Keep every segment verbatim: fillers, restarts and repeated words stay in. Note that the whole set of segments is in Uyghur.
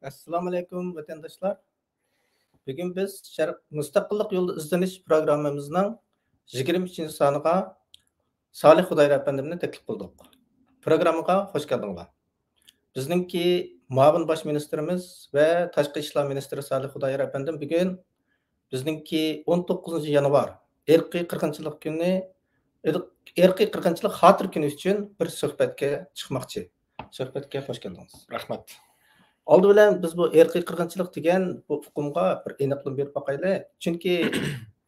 ئەسسالامۇ ئەلەيكۇم، ۋەتەنداشلار. بۈگۈن بىز شەرق-، مۇستەقىللىق يولىدا ئىزدىنىش پروگراممىمىزنىڭ يىگىرمە ئۈچىنچى سانىغا سالىھ خۇدايار ئەپەندىمنى تەكلىپ قىلدۇق. پروگراممىغا خوش كەلدىڭلار. بىزنىڭكى مۇئاۋىن باش مىنىستىرىمىز ۋە تاشقى ئىشلار مىنىستىرى سالىھ خۇدايار ئەپەندىم بۈگۈن بىزنىڭكى ئون توققۇزىنچى يانۋار ئىرقىي قىرغىنچىلىق كۈنى، ئىرق-، ئىرقىي قىرغىنچىلىق خاتىرە كۈنى ئۈچۈن بىر سۆھبەتكە چىقماقچى. سۆھبەتكە خوش كەلدىڭىز. رەھمەت. ئالدى بىلەن بىز بۇ ئىرقىي قىرغىنچىلىق دېگەن بۇ ئۇقۇمغا بىر ئېنىقلىما بېرىپ باقايلى. چۈنكى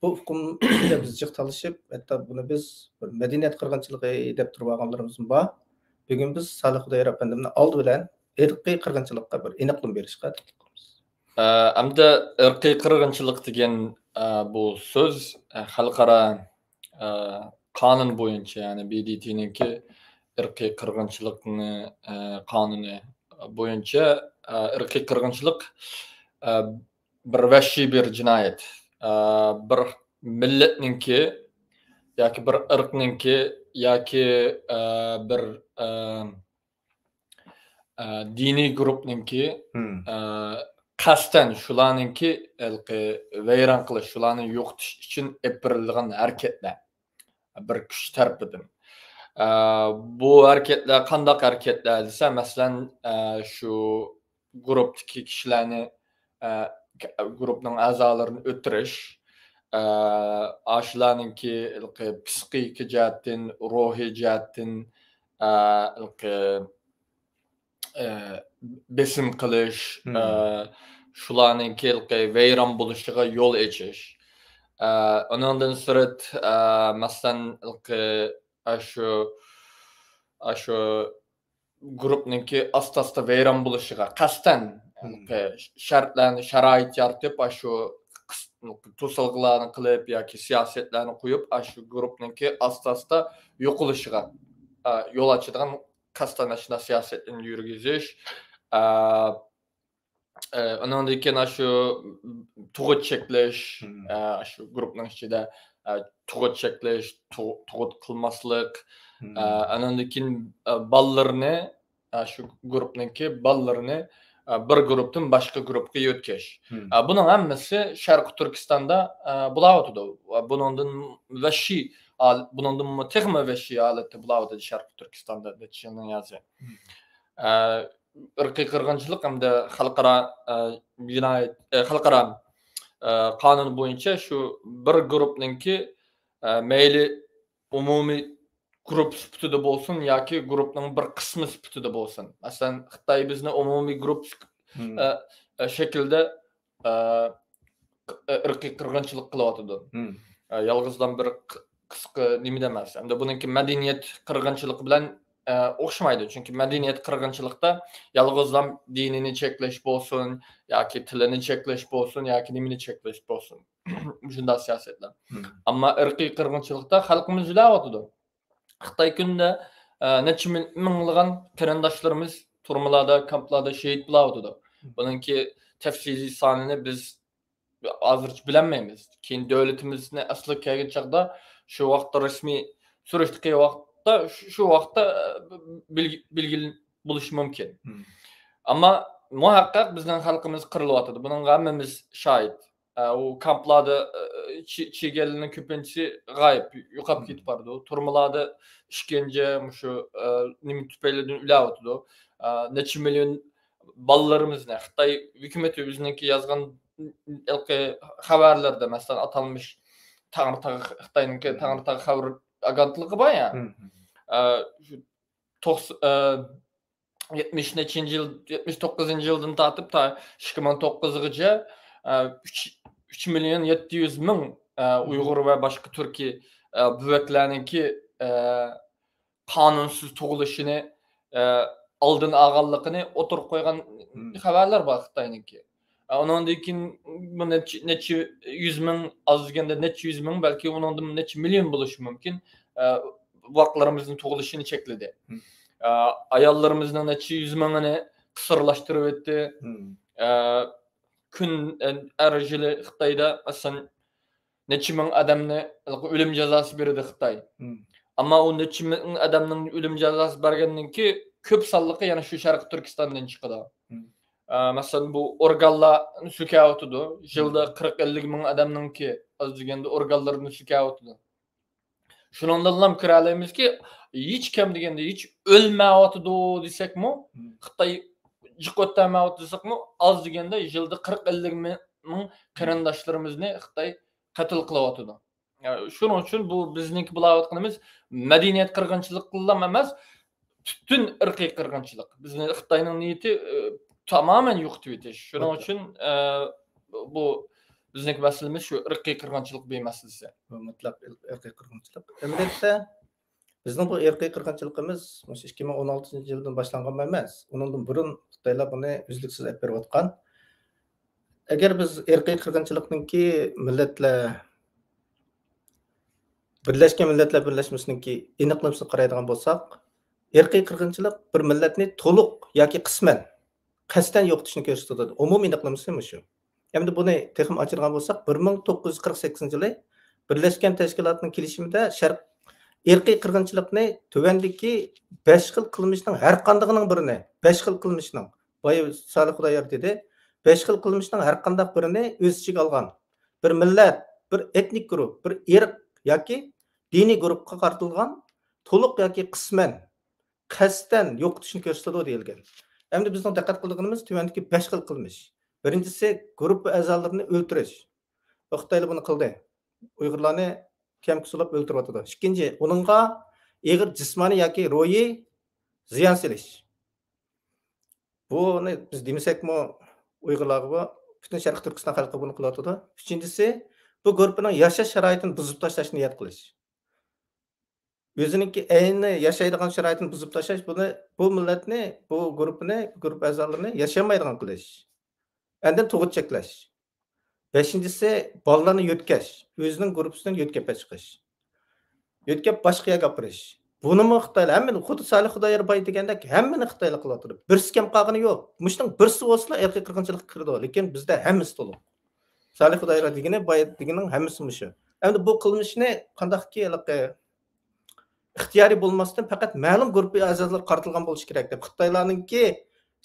بۇ ئۇقۇم ئىچىدە بىز جىق تالىشىپ، ھەتتا بۇنى بىز بىر مەدەنىيەت قىرغىنچىلىقى دەپ تۇرۇۋالغانلىرىمىزمۇ بار. بۈگۈن بىز سالىھ خۇدايار ئەپەندىمنى ئالدى بىلەن ئىرقىي قىرغىنچىلىققا بىر ئېنىقلىما بېرىشقا تەكلىپ قىلىمىز. ئە، ئەمدى ئىرقىي قىرغىنچىلىق دېگەن، ئە، بۇ سۆز، ئە، خەلقئارا، ئە، قانۇن بويىچە، يەنى ب د ت نىڭكى ئىرقىي قىرغىنچىلىقنى، ئە، قانۇنى بويىچە، ئە، ئىرقىي قىرغىنچىلىق، ئە، بىر ۋەھشىي بىر جىنايەت. ئە، بىر مىللەتنىڭكى ياكى بىر ئىرقنىڭكى ياكى، ئە، بىر، ئە، ئە، دىنىي گۇرۇپنىڭكى، مم. ئە، قەستەن شۇلارنىڭكى ھېلىقى ۋەيران قىلىش، شۇلارنى يوقىتىش ئۈچۈن ئېلىپ بېرىلىدىغان ھەرىكەتلەر. بىر كۈچ تەرىپىدىن. ئە، بۇ ھەرىكەتلەر قانداق ھەرىكەتلەر دېسە، مەسىلەن، ئە، شۇ گۇرۇپتىكى كىشىلەرنى، ئە، گۇرۇپنىڭ ئەزالىرىنى ئۆلتۈرۈش، ئە، ئاشۇلارنىڭكى ھېلىقى پسىخىكا جەھەتتىن، روھىي جەھەتتىن، ئە، ھېلىقى، ئە، بېسىم قىلىش، مم. ئە، شۇلارنىڭكى ھېلىقى ۋەيران بولۇشىغا يول ئېچىش. ئە، ئۇنىڭدىن سىرت، ئە، مەسىلەن، ھېلىقى، ئاشۇ، ئاشۇ گۇرۇپنىڭكى ئاستا-ئاستا ۋەيران بولۇشىغا قەستەن مم. شەرتلەرنى، شارائىت يارىتىپ، ئاشۇ قىس-، توسالغۇلارنى قىلىپ ياكى سىياسەتلەرنى قويۇپ، ئاشۇ گۇرۇپنىڭكى ئاستا-ئاستا يوقىلىشىغا، ئا، يول ئاچىدىغان قەستەن ئاشۇنداق سىياسەتلەرنى يۈرگۈزۈش، ئا، ئە، ئۇنىڭدىن كېيىن ئاشۇ تۇغۇت چەكلەش، مم. ئە، شۇ گۇرۇپنىڭ ئىچىدە، ئە، تۇغۇت چەكلەش، تۇغ-، تۇغۇت قىلماسلىق، مم. ئە، ئانىڭدىن كېيىن، ئە، بالىلىرىنى، ئە، شۇ گۇرۇپنىڭكى بالىلىرىنى، ئە، بىر گۇرۇپتىن باشقا گۇرۇپقا يۆتكەش. مم. ئە، بۇنىڭ ھەممىسى شەرقىي تۈركىستاندا، ئە، بولاۋاتىدۇ. ۋە بۇنىڭدىن ۋەھشىي ھال-، بۇنىڭدىنمۇ تېخىمۇ ۋەھشىي ھالەتتە بولاۋاتىدۇ شەرقىي تۈركىستاندا نەچچە يىلنىڭ يازى. مم. ئە، ئىرقىي قىرغىنچىلىق ھەمدە خەلقئارا، ئە، جىنايەت، ئە، خەلقئارا، ئە، قانۇن بويىچە شۇ بىر گۇرۇپنىڭكى، ئە، مەيلى ئومۇمىي گۇرۇپ سۈپىتىدە بولسۇن ياكى گۇرۇپنىڭ بىر قىسمى سۈپىتىدە بولسۇن. مەسىلەن، خىتاي بىزنى ئومۇمىي گۇرۇپ، مم. ئە، ئە، شەكلىدە، ئە، ئىرقىي قىرغىنچىلىق قىلىۋاتىدۇ. مم. ئە، يالغۇزلا بىر ق-، قىسقا نېمىدە ئەمەس. ھەمدە بۇنىڭكى مەدەنىيەت قىرغىنچىلىقى بىلەن، ئە، ئوخشىمايدۇ. چۈنكى مەدەنىيەت قىرغىنچىلىقتا يالغۇزلا دىنىنى چەكلەش بولسۇن، ياكى تىلىنى چەكلەش بولسۇن، ياكى نېمىنى چەكلەش بولسۇن. مۇشۇنداق سىياسەتلەر. مم. ئەمما ئىرقىي قىرغىنچىلىقتا خەلقىمىز ئۆلۈۋاتىدۇ. خىتاي كۈندە، ئە، نەچچە مىل-، مىڭلىغان قېرىنداشلىرىمىز تۈرمىلەردە، كامپلاردا شېھىت بولاۋاتىدۇ. مم. بۇنىڭكى تەپسىلىي سانىنى بىز ھازىرچە بىلەلمەيمىز. كېيىن دۆلىتىمىزنى ئەسلىگە كەلگەن چاغدا، شۇ ۋاقىتتا رەسمىي سۈرۈشتە قىلغان ۋاقىتتا، شۇ، شۇ ۋاقىتتا، ئە، بىلگە-، بىلگىلى بولۇشى مۇمكىن. مم. ئەمما مۇھەققەق بىزنىڭ خەلقىمىز قىرىلىۋاتىدۇ. بۇنىڭغا ھەممىمىز شاھىت. ئە، ئۇ كامپلاردا، ئە، چى-، چىگەنلەرنىڭ كۆپىنچىسى غايىب، يوقاپ مم. كېتىپ بارىدۇ. تۈرمىلاردا ئىشكەنجە، مۇشۇ، ئە، نېمە تۈپەيلىدىن ئۆلۈۋاتىدۇ. ئە، نەچچە مىليون بالىلىرىمىزنى خىتاي ھۆكۈمىتى ئۆزىنىڭكى يازغان ھېلىقى خەۋەرلىرىدە، مەسىلەن، ئاتالمىش تەڭرىتاغ، خىتاينىڭكى مم. تەڭرىتاغ خەۋەر ئاگېنتلىقى بار يا. مم. ئە، شۇ توقس-، ئە، يەتمىش نەچچىنچى يىل، يەتمىش توققۇزىنچى يىلدىن تارتىپ تا ئىككى مىڭ توققۇزغىچە، ئە، ئۈچ، ئۈچ مىليون يەتتە يۈز مىڭ، ئە، مم. ئۇيغۇر ۋە باشقا تۈركىي، ئە، بۆۋەكلەرنىڭكى، ئە، قانۇنسىز تۇغۇلۇشىنى، ئە، ئالدىنى ئالغانلىقىنى ئوتتۇرىغا قويغان مم. خەۋەرلەر بار خىتاينىڭكى. ئە، ئۇنىڭدىن كېيىن بۇ نەچچە، نەچچە يۈز مىڭ، ئاز دېگەندە نەچچە يۈز مىڭ، بەلكى ئۇنىڭدىن نەچچە مىليون بولۇشى مۇمكىن، ئە، بوۋاقلىرىمىزنىڭ تۇغۇلۇشىنى چەكلىدى. مم. ئە، ئاياللىرىمىزنىڭ نەچچە يۈز مىڭىنى قىسىرلاشتۇرۇۋەتتى. مم. ئە، كۈن، ئە، ھەر يىلى خىتايدا، مەسىلەن، نەچچە مىڭ ئادەمنى ئۆلۈم جازاسى بېرىدۇ خىتاي. مم. ئەمما ئۇ نەچچە مىڭ ئادەمنىڭ ئۆلۈم جازاسى بەرگەندىن كېيىن، كۆپ سانلىقى يەنە شۇ شەرقىي تۈركىستاندىن چىقىدۇ. مم. ئە، مەسىلەن، بۇ ئورگانلارنى سۆكەۋاتىدۇ. يىلدا قىرىق ئەللىك مىڭ ئادەمنىڭكى ئاز دېگەندە ئورگانلىرىنى سۆكەۋاتىدۇ. شۇنىڭدىنلا كۆرەلەيمىزكى، ھېچ كەم دېگەندە ھېچ ئۆلمەيۋاتىدۇ دېسەكمۇ، خىتاي جىق ئۆتەلمەيۋاتىدۇ دېسەكمۇ، ئاز دېگەندە يىلدا قىرىق ئەللىك مىڭ قېرىنداشلىرىمىزنى خىتاي قەتل قىلىۋاتىدۇ. شۇنىڭ ئۈچۈن بۇ بىزنىڭكى بولاۋاتقىنىمىز مەدەنىيەت قىرغىنچىلىقلا ئەمەس، پۈتۈن ئىرقىي قىرغىنچىلىق. بىزنى خىتاينىڭ نىيىتى، ئى، تامامەن يوقىتىۋېتىش. شۇنىڭ ئۈچۈن، ئە، بۇ بىزنىڭكى مەسىلىمىز شۇ ئىرقىي قىرغىنچىلىق بىر مەسىلىسى. بۇ مۇتلەق ئىرقىي قىرغىنچىلىق. ئەمەلىيەتتە، بىزنىڭ بۇ ئىرقىي قىرغىنچىلىقىمىز مۇشۇ ئىككى مىڭ ئون ئالتىنچى يىلدىن باشلانغان ئەمەس. ئۇنىڭدىن بۇرۇن خىتايلار بۇنى ئۈزلۈكسىز ئېلىپ بېرىۋاتقان. ئەگەر بىز ئىرقىي قىرغىنچىلىقنىڭكى مىللەتلەر، بىرلەشكەن مىللەتلەر بىرلەشمىسىنىڭكى ئېنىقلىمىسىنى قارايدىغان بولساق، ئىرقىي قىرغىنچىلىق بىر مىللەتنى تولۇق ياكى قىسمەن قەستەن يوقىتىشنى كۆرسىتىدۇ. ئومۇمىي ئېنىقلىمىسى مۇشۇ. ئەمدى بۇنى تېخىمۇ ئاچىدىغان بولساق، بىر مىڭ توققۇز يۈز قىرىق سەككىزىنچى يىلى بىرلەشكەن تەشكىلاتنىڭ كېلىشىمىدە شەرق ئىرقىي قىرغىنچىلىقنى تۆۋەندىكى بەش خىل قىلمىشنىڭ ھەر قاندىقىنىڭ بىرىنى، بەش خىل قىلمىشنىڭ، بايا سالىھ خۇدايار دېدى، بەش خىل قىلمىشنىڭ ھەر قانداق بىرىنى ئۆز ئىچىگە ئالغان، بىر مىللەت، بىر ئېتنىك گۇرۇھ، بىر ئىرق ياكى دىنىي گۇرۇھقا قارىتىلغان تولۇق ياكى قىسمەن قەستەن يوقىتىشنى كۆرسىتىدۇ دېيىلگەن. ئەمدى بىزنىڭ دىققەت قىلىدىغىنىمىز تۆۋەندىكى بەش خىل قىلمىش. بىرىنچىسى، گۇرۇپپا ئەزالىرىنى ئۆلتۈرۈش. بۇ خىتايلار بۇنى قىلدى. ئۇيغۇرلارنى كەمگە سولاپ ئۆلتۈرۈۋاتىدۇ. ئىككىنچى، ئۇنىڭغا ئېغىر جىسمانىي ياكى روھىي زىيان سېلىش. بۇنى بىز دېمىسەكمۇ، ئۇيغۇرلارغا بۇ، پۈتۈن شەرقىي تۈركىستان خەلقى بۇنى قىلىۋاتىدۇ. ئۈچىنچىسى، بۇ گۇرۇپپىنىڭ ياشاش شارائىتىنى بۇزۇپ تاشلاشنى نىيەت قىلىش. ئۆزىنىڭكى ئەينى ياشايدىغان شارائىتىنى بۇزۇپ تاشلاش، بۇنى، بۇ مىللەتنى، بۇ گۇرۇپپىنى، بۇ گۇرۇپپا ئەزالىرىنى ياشىيالمايدىغان قىلىش. ئاندىن تۇغۇت چەكلەش. بەشىنچىسى، بالىلارنى يۆتكەش، ئۆزىنىڭ گۇرۇپپىسىدىن يۆتكەپ چىقىش. يۆتكەپ باشقا يەرگە ئاپىرىش. بۇنىمۇ خىتايلار، ھەممىنى، خۇددى سالىھ خۇدايار باي دېگەندەك، ھەممىنى خىتايلار قىلىۋاتىدۇ. بىرسى كەم قالغىنى يوق. مۇشۇنىڭ بىرسى بولسىلا ئىرقىي قىرغىنچىلىققا كىرىدۇ. لېكىن بىزدە ھەممىسى تولۇق. سالىھ خۇدايار دېگىنى، باي دېگىنىنىڭ ھەممىسى مۇشۇ. ئەمدى بۇ قىلمىشنى قانداقكى ھېلىقى ئىختىيارىي بولماستىن، پەقەت مەلۇم گۇرۇپپا ئەزالىرىغا قارىتىلغان بولۇشى كېرەك دەپ، خىتايلارنىڭكى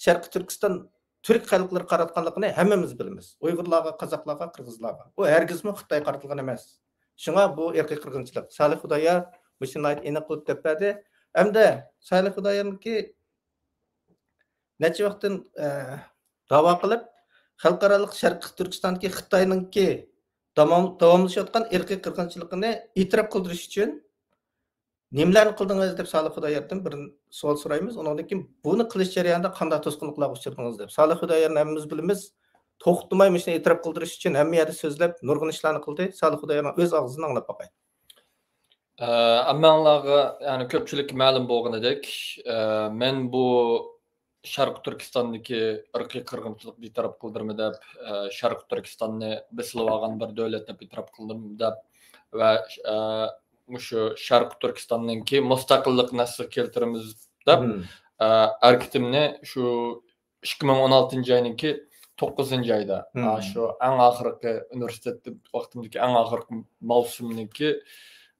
شەرقىي تۈركىستان تۈرك خەلقلىرىگە قاراتقانلىقىنى ھەممىمىز بىلىمىز. ئۇيغۇرلارغا، قازاقلارغا، قىرغىزلارغا. ئۇ ھەرگىزمۇ خىتايغا قارىتىلغان ئەمەس. شۇڭا بۇ ئىرقىي قىرغىنچىلىق. سالىھ خۇدايار مۇشۇنى ناھايىتى ئېنىق قىلىپ دەپ بەردى. ئەمدى سالىھ خۇدايارنىڭكى نەچچە ۋاقىتتىن، ئە، داۋا قىلىپ، خەلقئارالىق شەرقىي تۈركىستاندىكى خىتاينىڭكى داۋام-، داۋاملىشىۋاتقان ئىرقىي قىرغىنچىلىقىنى ئېتىراپ قىلدۇرۇش ئۈچۈن نېمىلەرنى قىلدىڭىز دەپ سالىھ خۇداياردىن بىر سوئال سورايمىز. ئۇنىڭدىن كېيىن بۇنى قىلىش جەريانىدا قانداق توسقۇنلۇقلارغا ئۇچرىدىڭىز دەپ. سالىھ خۇدايارنى ھەممىمىز بىلىمىز. توختىماي مۇشۇنى ئېتىراپ قىلدۇرۇش ئۈچۈن ھەممە يەردە سۆزلەپ، نۇرغۇن ئىشلارنى قىلدى. سالىھ خۇدايارنىڭ ئۆز ئاغزىدىن ئاڭلاپ باقاي. ئە، ھەممىڭلارغا، يەنى كۆپچىلىككە مەلۇم بولغىنىدەك، ئە، مەن بۇ شەرقىي تۈركىستاندىكى ئىرقىي قىرغىنچىلىقنى ئېتىراپ قىلدۇرما دەپ، ئە، شەرقىي تۈركىستاننى بېسىلىۋالغان بىر دۆلەت دەپ ئېتىراپ قىلدۇرما دەپ ۋە، ئە، مۇشۇ شەرقىي تۈركىستاننىڭكى مۇستەقىللىقىنى ئەسلىگە كەلتۈرىمىز دەپ، ئە، ھەرىكىتىمنى شۇ ئىككى مىڭ ئون ئالتىنچى ئاينىڭكى توققۇزىنچى ئايدا، ئا، شۇ ئەڭ ئاخىرقى ئۇنىۋېرسىتېتتا ۋاقتىمدىكى ئەڭ ئاخىرقى ماۋسۇمنىڭكى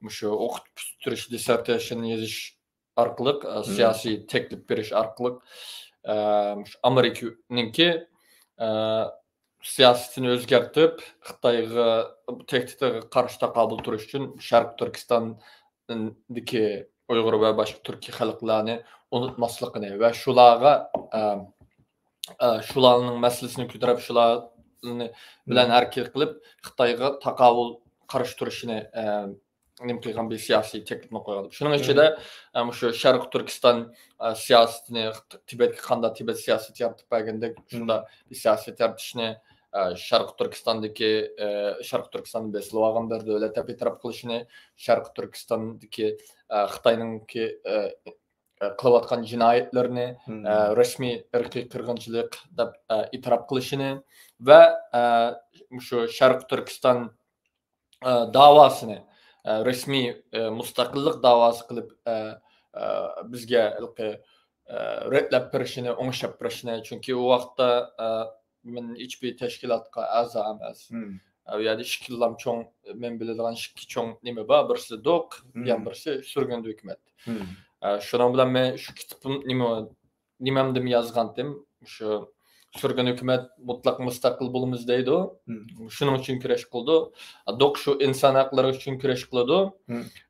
مۇشۇ ئوقۇتۇپ پۈتتۈرۈش دىسسېرتاتسىيەنى يېزىش ئارقىلىق، ئە، سىياسىي تەكلىپ بېرىش ئارقىلىق، ئە، مۇشۇ ئامېرىكىنىڭكى، ئە، سىياسىتىنى ئۆزگەرتىپ، خىتايغا، تەھدىتىگە قارشى تاقابىل تۇرۇش ئۈچۈن شەرقىي تۈركىستاندىكى ئۇيغۇر ۋە باشقا تۈركىي خەلقلەرنى ئۇنتۇماسلىقىنى ۋە شۇلارغا، ئە، ئە، شۇلارنىڭ مەسىلىسىنى كۆتۈرۈپ، شۇلارنى بىلەن ھەرىكەت قىلىپ، خىتايغا تاقابىل قارشى تۇرۇشىنى، ئە، نېمە قىلغان بىر سىياسىي تەكلىپنى قويغان. شۇنىڭ ئىچىدە، ئە، مۇشۇ شەرقىي تۈركىستان، ئە، سىياسىتىنى، تىبەتكە قانداق تىبەت سىياسىتى يارىتىپ بەرگەندەك، شۇنداق بىر سىياسەت يارىتىشنى، ئە، شەرقىي تۈركىستاندىكى، ئە، شەرقىي تۈركىستاننى بېسىلىۋالغان بىر دۆلەت دەپ ئېتىراپ قىلىشىنى، شەرقىي تۈركىستاندىكى، ئە، خىتاينىڭكى، ئە، ئە، قىلىۋاتقان جىنايەتلىرىنى، ئە، رەسمىي ئىرقىي قىرغىنچىلىق دەپ، ئە، ئېتىراپ قىلىشىنى ۋە، ئە، مۇشۇ شەرقىي تۈركىستان، ئە، داۋاسىنى، ئە، رەسمىي، ئە، مۇستەقىللىق داۋاسى قىلىپ، ئە، ئە، بىزگە ھېلىقى، ئە، رەتلەپ بېرىشىنى، ئوڭشاپ بېرىشىنى، چۈنكى ئۇ ۋاقىتتا، ئە، مەن ھېچبىر تەشكىلاتقا ئەزا ئەمەس. ئە، ئۇ يەردە ئىككى يىللام چوڭ، مەن بىلىدىغان ئىككى چوڭ نېمە بار، بىرسى دوق، يەنە بىرسى سۈرگۈندە ھۆكۈمەت. ئە، شۇنىڭ بىلەن مەن شۇ كىتابىم، نېمە، نېمەمدىمۇ يازغانتىم، شۇ سۈرگۈن ھۆكۈمەت مۇتلەق مۇستەقىل بولىمىز دەيدۇ. شۇنىڭ ئۈچۈن كۈرەش قىلىدۇ. دوق شۇ ئىنسان ھەقلىرى ئۈچۈن كۈرەش قىلىدۇ.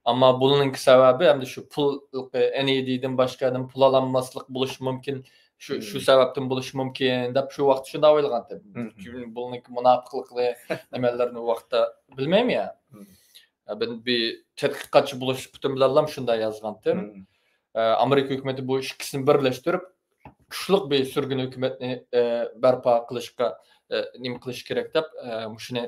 ئەمما بۇنىڭكى سەۋەبى ھەمدە شۇ پۇل، ئەنئېيدىدىن باشقا يەردىن پۇل ئالالماسلىق بولۇشى مۇمكىن. شۇ، شۇ سەۋەبتىن بولۇشى مۇمكىن دەپ شۇ ۋاقىتتا شۇنداق ئويلىغانتىم. بۇنىڭكى مۇناپىقلىقى نېمىلەرنى ئۇ ۋاقىتتا بىلمەيمەن يا. بىر تەتقىقاتچى بولۇش سۈپىتىم بىلەنلا شۇنداق يازغانتىم. ئامېرىكا ھۆكۈمىتى بۇ ئىككىسىنى بىرلەشتۈرۈپ، كۈچلۈك بىر سۈرگۈن ھۆكۈمەتنى، ئە، بەرپا قىلىشقا، ئە، نېمە قىلىش كېرەك دەپ، ئە، مۇشۇنى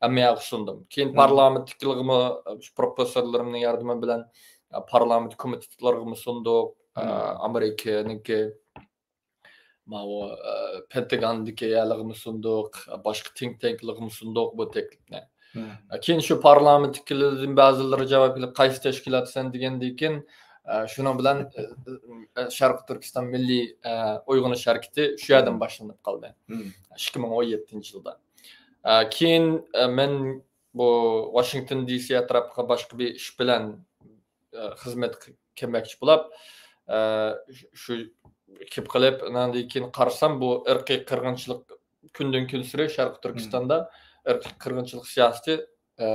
ھەممە يەرگە سۇندۇم. كېيىن پارلامېنتتىكىلىرىمۇ، ئە، پروفېسسورلىرىمنىڭ ياردىمى بىلەن، ئە، پارلامېنت كومىتېتلىرىغىمۇ سۇندۇق، ئە، ئامېرىكىنىڭكى ماۋۇ، ئە، پېنتاگوندىكى يەرلىرىگىمۇ سۇندۇق، باشقا تىنك تانكلىرىغىمۇ سۇندۇق بۇ تەكلىپنى. كېيىن شۇ پارلامېنتتىكىلەردىن بەزىلىرى جاۋاب بېرىپ، «قايسى تەشكىلاتسەن؟» دېگەندىن كېيىن، ئە، شۇنىڭ بىلەن، ئە، ئە، شەرقىي تۈركىستان مىللىي، ئە، ئويغىنىش ھەرىكىتى شۇ يەردىن باشلىنىپ قالدى. ئىككى مىڭ ئون يەتتىنچى يىلدا. ئە، كېيىن، ئە، مەن بۇ ۋاشىنگتون دى سى ئەتراپىغا باشقا بىر ئىش بىلەن، ئە، خىزمەتكە كەلمەكچى بولۇپ، ئە، شۇ، شۇ كېلىپ قېلىپ، ئاندىن كېيىن قارىسام، بۇ ئىرقىي قىرغىنچىلىق كۈندىن كۈنسېرى شەرقىي تۈركىستاندا ئىرقىي قىرغىنچىلىق سىياسىتى، ئە،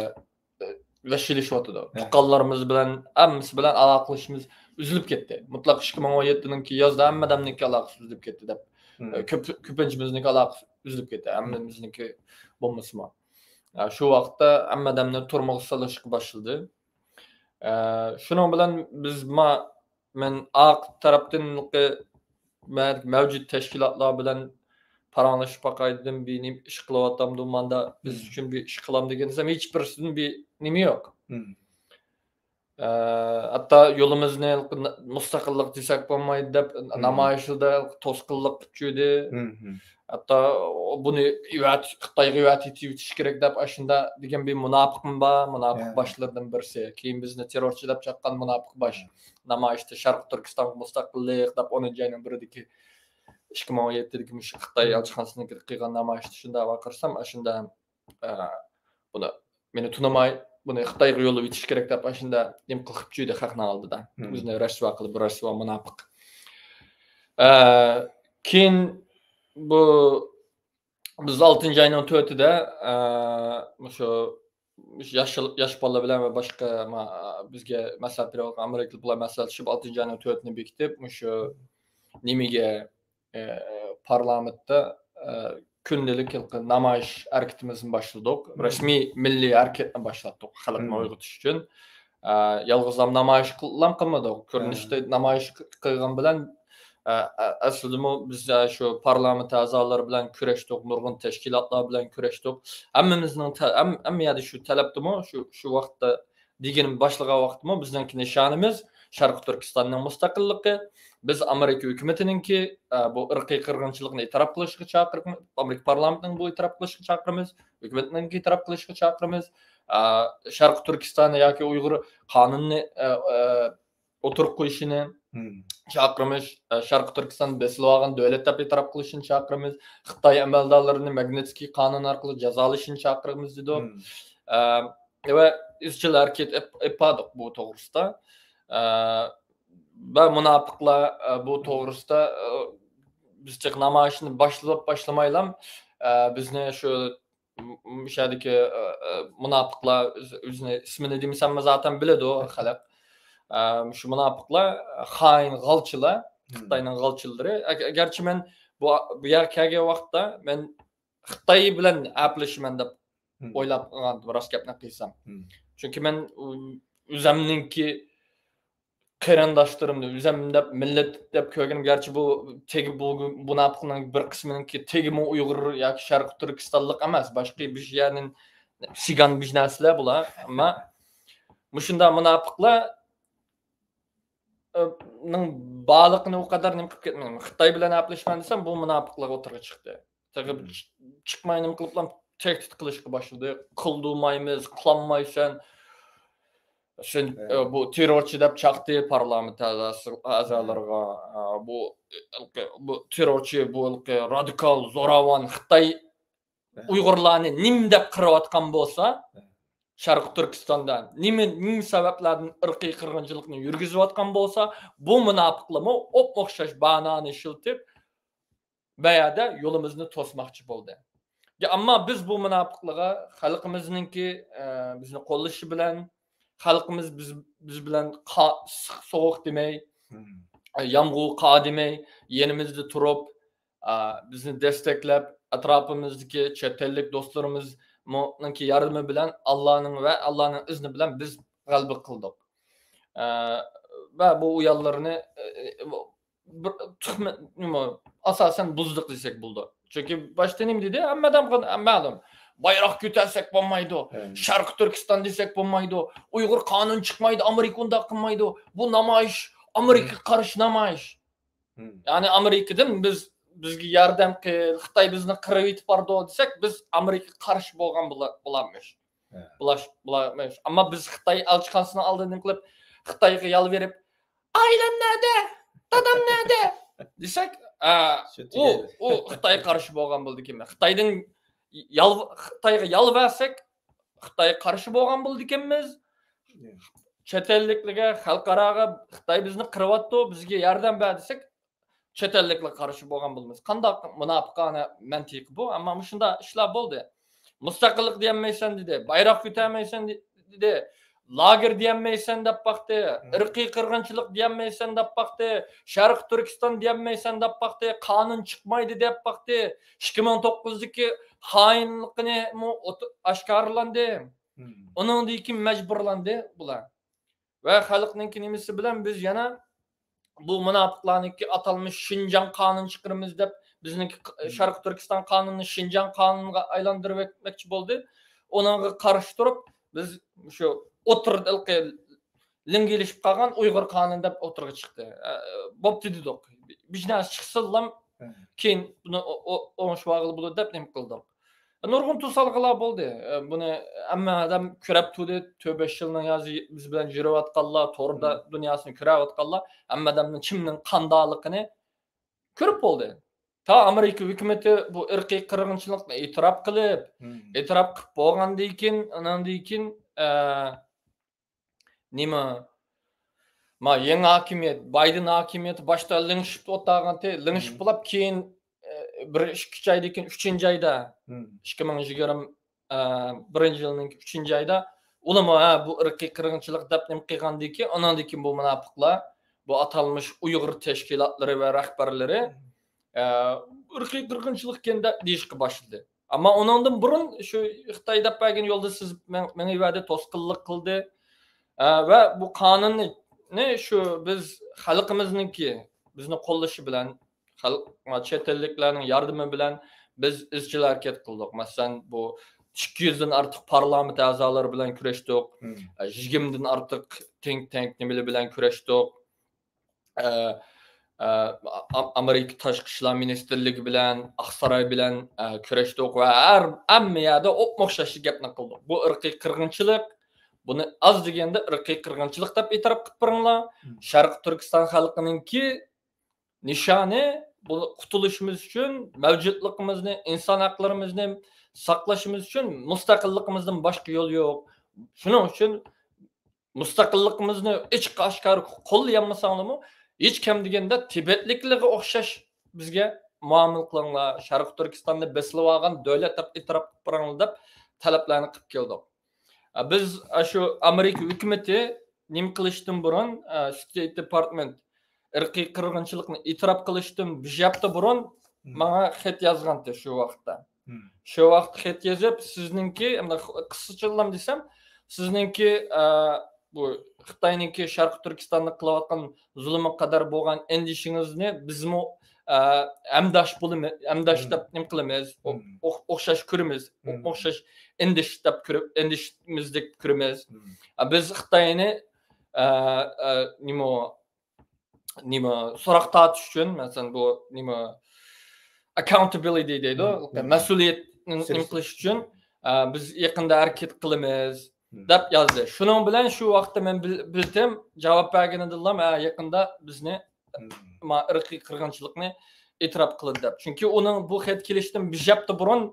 ئە، ۋەھشىيلىشىۋاتىدۇ. تۇغقانلىرىمىز بىلەن، ھەممىسى بىلەن ئالاقىلىشىشىمىز ئۈزۈلۈپ كەتتى. مۇتلەق ئىككى مىڭ ئون يەتتىنىڭكى يازدا ھەممە ئادەمنىڭكى ئالاقىسى ئۈزۈلۈپ كەتتى دەپ، ئە، كۆپ، كۆپىنچىمىزنىڭكى ئالاقىسى ئۈزۈلۈپ كەتتى. ھەممىمىزنىڭكى بولمىسىمۇ. ئە، شۇ ۋاقىتتا ھەممە ئادەمنى تۈرمىگە سېلىشقا باشلىدى. ئە، شۇنىڭ بىلەن بىز ما-، مەن ئارقا تەرەپتىن مە-، مەۋجۇت تەشكىلاتلار بىلەن پاراڭلىشىپ باقاي دېدىم، بىر نېمە ئىش قىلىۋاتامدۇ، ماندا بىز ئۈچۈن بىر ئىش قىلام دېگەن دېسەم، ھېچ بىرسىدىن بىر نېمە يوق. ئە، ھەتتا يولىمىزنى مۇستەقىللىق دېسەك بولمايدۇ دەپ نامايىشلاردا توسقۇنلۇق قىلىپ يۈردى. ھەتتا بۇنى ئەۋەت-، خىتايغا ئەۋەتىۋېتىش كېرەك دەپ ئاشۇنداق دېگەن بىر مۇناپىقمۇ بار، مۇناپىق باشلىرىدىن بىرسى. كېيىن بىزنى تېررورچى دەپ چاققان مۇناپىق باش. نامايىشتا شەرقىي تۈركىستانغا مۇستەقىللىق دەپ ئونىنچى ئاينىڭ بىرىدىكى، ئىككى مىڭ ئون يەتتىدىكى مۇشۇ خىتاي ئەلچىخانىسىنىڭكىدە قىلغان نامايىشتا شۇنداق ۋارقىرىسام، ئاشۇنداق، ئە، بۇنى، مېنى تونۇماي، بۇنى خىتايغا يوللاپ ئېتىش كېرەك دەپ ئاشۇنداق نېمە قىلىپ يۈردى خەقنىڭ ئالدىدا. ئۆزىنى رەسۋا قىلىپ، رەسۋا مۇناپىق. ئە، كېيىن بۇ بىز ئالتىنچى ئاينىڭ تۆتىدە، ئە، مۇشۇ ياش، ياش بالىلار بىلەن ۋە باشقا ما-، بىزگە مەسلىھەت بېرىۋاتقان ئامېرىكىلىق بىلەن مەسلىھەتلىشىپ، ئالتىنچى ئاينىڭ تۆتىنى بېكىتىپ، مۇشۇ نېمىگە، ئە، پارلامېنتتا، ئە، كۈندىلىك ھېلىقى نامايىش ھەرىكىتىمىزنى باشلىدۇق. رەسمىي مىللىي ھەرىكەتنى باشلاتتۇق خەلقنى ئويغىتىش ئۈچۈن. ئە، يالغۇزلام نامايىش قىلام قىلمىدۇق. كۆرۈنۈشتە نامايىش قىلغان بىلەن، ئە، ئە، ئەسلىدىمۇ بىز، ئە، شۇ پارلامېنت ئەزالىرى بىلەن كۆرۈشتۇق، نۇرغۇن تەشكىلاتلار بىلەن كۆرۈشتۇق. ھەممىمىزنىڭ تە-، ھەم-، ھەممە يەردە شۇ تەلەپتىمۇ، شۇ، شۇ ۋاقىتتا دېگىنىم باشلىغان ۋاقتىمۇ بىزنىڭكى نىشانىمىز شەرقىي تۈركىستاننىڭ مۇستەقىللىقى. بىز ئامېرىكا ھۆكۈمىتىنىڭكى، ئە، بۇ ئىرقىي قىرغىنچىلىقنى ئېتىراپ قىلىشىغا چاقىرىمىز، ئامېرىكا پارلامېنتىنىڭ بۇ ئېتىراپ قىلىشىغا چاقىرىمىز، ھۆكۈمەتنىڭكى ئېتىراپ قىلىشىغا چاقىرىمىز. ئە، شەرقىي تۈركىستان ياكى ئۇيغۇر قانۇنىنى، ئە، ئە، ئوتتۇرىغا قويۇشىنى چاقىرىمىز. ئە، شەرقىي تۈركىستان بېسىلىۋالغان دۆلەت دەپ ئېتىراپ قىلىشىنى چاقىرىمىز. خىتاي ئەمەلدارلىرىنى ماگنىتسكىي قانۇن ئارقىلىق جازالىشىنى چاقىرىمىز دېدۇق. ئە، ۋە ئىزچىل ھەرىكەت ئېپ-، ئېلىپ باردۇق بۇ توغرىسىدا. ئە، ۋە مۇناپىقلار، ئە، بۇ توغرىسىدا، ئە، بىز تېخى نامايىشنى باشلاپ باشلىمايلام، ئە، بىزنى شۇ مۇشۇ يەردىكى، ئە، ئە، مۇناپىقلار ئۆز-، ئۆزىنى ئىسمىنى دېمىسەممۇ زاتەن بىلىدۇ خەلق. ئە، مۇشۇ مۇناپىقلار خائىن غالچىلار، خىتاينىڭ غالچىلىرى. ئەگ-، ئەگەرچە مەن بۇ، بۇ يەرگە كەلگەن ۋاقىتتا مەن خىتاي بىلەن ئەپلىشىمەن دەپ ئويلاپ قالغانىدىم، راست گەپنى قىلسام. چۈنكى مەن ئۆ-، ئۆزەمنىڭكى قېرىنداشلىرىمنى ئۆزۈم دەپ، مىللەت دەپ كۆرگىنىم، گەرچە بۇ تېگى، بۇ مۇناپىقنىڭ بىر قىسمىنىڭكى تېگىمۇ ئۇيغۇر ياكى شەرقىي تۈركىستانلىق ئەمەس، باشقا بىر يەرنىڭ سىگان بىر نەرسىلەر بۇلار. ئەمما مۇشۇنداق مۇناپىقلار، ئە، نىڭ بارلىقىنى ئۇ قەدەر نېمە قىلىپ كەتمىدىم. خىتاي بىلەن ئەپلىشىمەن دېسەم، بۇ مۇناپىقلار ئوتتۇرىغا چىقتى. تېخى چىقماي نېمە قىلىپلا تەھدىت قىلىشقا باشلىدى. «قىلدۇرمايمىز، قىلالمايسەن. سەن، ئە، بۇ تېررورچى» دەپ چاقتى پارلامېنت ئەزاسى، ئەزالىرىغا. ئە، بۇ، بۇ تېررورچى، بۇ رادىكال، زوراۋان خىتاي ئۇيغۇرلارنى نېمە دەپ قىرىۋاتقان بولسا، شەرقىي تۈركىستاندا نېمە، نېمە سەۋەبلەردىن ئىرقىي قىرغىنچىلىقنى يۈرگۈزۈۋاتقان بولسا، بۇ مۇناپىقلارمۇ ئوپمۇئوخشاش باھانىنى ئىشلىتىپ، بۇ يەردە يولىمىزنى توسماقچى بولدى. يا، ئەمما بىز بۇ مۇناپىقلارغا خەلقىمىزنىڭكى، ئە، بىزنى قوللىشى بىلەن، خەلقىمىز بىز، بىز بىلەن قا-، ئىسسىق سوغۇق دېمەي، ئە، يامغۇر قار دېمەي، يېنىمىزدا تۇرۇپ، ئە، بىزنى دەستەكلەپ، ئەتراپىمىزدىكى چەت ئەللىك دوستلىرىمىزنىڭكى ياردىمى بىلەن ئاللانىڭ ۋە ئاللانىڭ ئىزنى بىلەن بىز غەلىبە قىلدۇق. ئە، ۋە بۇ ئۇيانلارنى، ئە، بىر تۈخمە-، نېمە، ئاساسەن بۇزدۇق دېسەك بولىدۇ. چۈنكى باشتا نېمە دېدى؟ ھەممە ئادەمگە مەلۇم. بايراق كۆتەرسەك بولمايدۇ. شەرقىي تۈركىستان دېسەك بولمايدۇ. ئۇيغۇر قانۇن چىقمايدۇ. ئامېرىكا ئۇنداق قىلمايدۇ. بۇ نامايىش، ئامېرىكىغا قارشى نامايىش. يەنى ئامېرىكىدىن بىز، بىزگە ياردەم قىل، خىتاي بىزنى قىرىۋېتىپ بارىدۇ دېسەك، بىز ئامېرىكىغا قارشى بولغان بولا-، بولالمايمىز. بولاش-، بولالمايمىز. ئەمما بىز خىتاي ئەلچىخانىسىنىڭ ئالدىدا نېمە قىلىپ، خىتايغا يالۋېرىپ، «ئائىلەم نەدە؟ دادام نەدە؟» دېسەك، ئە، ئۇ، ئۇ خىتايغا قارشى بولغان بولىدىكەن. خىتايدىن يال-، خىتايغا يالۋەرسەك، خىتايغا قارشى بولغان بولىدىكەنمىز. چەت ئەللىكلەرگە، خەلقئاراغا، «خىتاي بىزنى قىرىۋاتىدۇ، بىزگە ياردەم بەر» دېسەك، چەت ئەللىكلەرگە قارشى بولغان بولىمىز. قانداق مۇناپىقانە مەنتىقى بۇ؟ ئەمما مۇشۇنداق ئىشلار بولدى. «مۇستەقىللىق دېيەلمەيسەن» دېدى، «بايراق كۆتەرمەيسەن» دېدى، «لاگېر دېيەلمەيسەن» دەپ باقتى، «ئىرقىي قىرغىنچىلىق دېيەلمەيسەن» دەپ باقتى، «شەرقىي تۈركىستان دېيەلمەيسەن» دەپ باقتى، «قانۇن چىقمايدۇ» دەپ باقتى، ئىككى مىڭ توققۇزدىكى خائىنلىقىنىمۇ ئوت-، ئاشكارىلاندى. ئۇنىڭدىن كېيىن مەجبۇرلاندى بۇلار. ۋە خەلقنىڭكى نېمىسى بىلەن بىز يەنە بۇ مۇناپىقلارنىڭكى ئاتالمىش شىنجاڭ قانۇنى چىقىرىمىز دەپ، بىزنىڭكى ق-، شەرقىي تۈركىستان قانۇنىنى شىنجاڭ قانۇنىغا ئايلاندۇرۇۋەتمەكچى بولدى. ئۇنىڭغا قارشى تۇرۇپ، بىز شۇ ئوتتۇرىدا ھېلىقى لىڭگىلىشىپ قالغان ئۇيغۇر قانۇنى دەپ ئوتتۇرىغا چىقتى. ئە، بوپتۇ دېدۇق. بىر نەرسە چىقسىنلام، كېيىن بۇنى ئو-، ئو-، ئوڭشىۋالغىلى بولىدۇ دەپ نېمە قىلدۇق. نۇرغۇن توسالغۇلار بولدى. ئە، بۇنى ھەممە ئادەم كۆرۈپ تۇردى. تۆت بەش يىلنىڭ ھازىر بىز بىلەن يۈرۈۋاتقانلار، توردا دۇنياسىنى كۆرۈۋاتقانلار ھەممە ئادەمنىڭ كىمنىڭ قانداقلىقىنى كۆرۈپ بولدى. تا ئامېرىكا ھۆكۈمىتى بۇ ئىرقىي قىرغىنچىلىقنى ئېتىراپ قىلىپ، ئېتىراپ قىلىپ بولغاندىن كېيىن، ئاناندىن كېيىن، ئە، نېمە، ما، يېڭى ھاكىمىيەت، بايدېن ھاكىمىيىتى باشتا لىڭشىپ ئولتۇرغانتى، لىڭشىپ بولاپ كېيىن، ئە، بىر ئىككى ئايدىن كېيىن، ئۈچىنچى ئايدا، ئىككى مىڭ يىگىرمە، ئە، بىرىنچى يىلنىڭ ئۈچىنچى ئايدا ئۇلىمۇ، ھە، بۇ ئىرقىي قىرغىنچىلىق دەپ نېمە قىلغاندىن كېيىن، ئاناندىن كېيىن بۇ مۇناپىقلار، بۇ ئاتالمىش ئۇيغۇر تەشكىلاتلىرى ۋە رەھبەرلىرى، ئە، ئىرقىي قىرغىنچىلىقكەن دەپ دېيىشكە باشلىدى. ئەمما ئۇنىڭدىن بۇرۇن شۇ خىتاي دەپ بەرگەن يولدا سىز مېڭ-، مېڭىۋەردى، توسقۇنلۇق قىلدى. ئە، ۋە بۇ قانۇننى شۇ بىز خەلقىمىزنىڭكى، بىزنى قوللىشى بىلەن، خەلق، چەت ئەللىكلەرنىڭ ياردىمى بىلەن بىز ئىزچىل ھەرىكەت قىلدۇق. مەسىلەن، بۇ ئىككى يۈزدىن ئارتۇق پارلامېنت ئەزالىرى بىلەن كۈرەشتۇق. ئە، يىگىرمىدىن ئارتۇق تىنك تانك نېمىلەر بىلەن كۈرەشتۇق. ئە، ئە، ئا-، ئامېرىكا تاشقى ئىشلار مىنىستىرلىكى بىلەن، ئاقساراي بىلەن، ئە، كۆرۈشتۇق ۋە ھەر، ھەممە يەردە ئوپمۇئوخشاش گەپنى قىلدۇق. بۇ ئىرقىي قىرغىنچىلىق، بۇنى ئاز دېگەندە ئىرقىي قىرغىنچىلىق دەپ ئېتىراپ قىلىپ بېرىڭلار. شەرقىي تۈركىستان خەلقىنىڭكى نىشانى، بۇ قۇتۇلۇشىمىز ئۈچۈن، مەۋجۇتلۇقىمىزنى، ئىنسان ھەقلىرىمىزنى ساقلىشىمىز ئۈچۈن مۇستەقىللىقىمىزدىن باشقا يول يوق. شۇنىڭ ئۈچۈن مۇستەقىللىقىمىزنى ئېچىق ئاشكارا قوللىيالمىساڭلارمۇ، ھېچ كەم دېگەندە تىبەتلىكلەرگە ئوخشاش بىزگە مۇئامىلە قىلىڭلار، شەرقىي تۈركىستاننى بېسىۋالغان دۆلەت دەپ ئېتىراپ قىلىپ بېرىڭلار دەپ تەلەپلەرنى قىلىپ كەلدۇق. ئە، بىز، ئە، شۇ ئامېرىكا ھۆكۈمىتى نېمە قىلىشتىن بۇرۇن، ئە، ستېيت دېپارتمېنت ئىرقىي قىرغىنچىلىقنى ئېتىراپ قىلىشتىن بىر ھەپتە بۇرۇن ماڭا خەت يازغانتى شۇ ۋاقىتتا. شۇ ۋاقىت خەت يېزىپ، سىزنىڭكى، ئەمدى قىسقىچىلام دېسەم، سىزنىڭكى، ئە، بۇ خىتاينىڭكى شەرقىي تۈركىستاندا قىلىۋاتقان زۇلۇمىغا قەدەر بولغان ئەندىشىڭىزنى بىزمۇ، ئە، ھەمداش بولىمىز، ھەمداش دەپ نېمە قىلىمىز، ئو-، ئوخ-، ئوخشاش كۆرىمىز، ئوخشاش ئەندىشە دەپ كۆرۈپ، ئەندىشىمىز دەپ كۆرىمىز. ئە، بىز خىتاينى، ئە، ئە، نېمە، نېمە، سوراق تارتىش ئۈچۈن، مەسىلەن، بۇ نېمە، ئاكاونتابىلىتى دەيدۇ، مەسئۇلىيەتنى نېمە قىلىش ئۈچۈن، ئە، بىز يېقىندا ھەرىكەت قىلىمىز، دەپ يازدى. شۇنىڭ بىلەن شۇ ۋاقىتتا مەن بىل-، بىلدىم، جاۋاب بەرگىنىدىنلا، ھە، يېقىندا بىزنى، ما، ئىرقىي قىرغىنچىلىقنى ئېتىراپ قىلدى دەپ. چۈنكى ئۇنىڭ بۇ خەت كېلىشتىن بىر ھەپتە بۇرۇن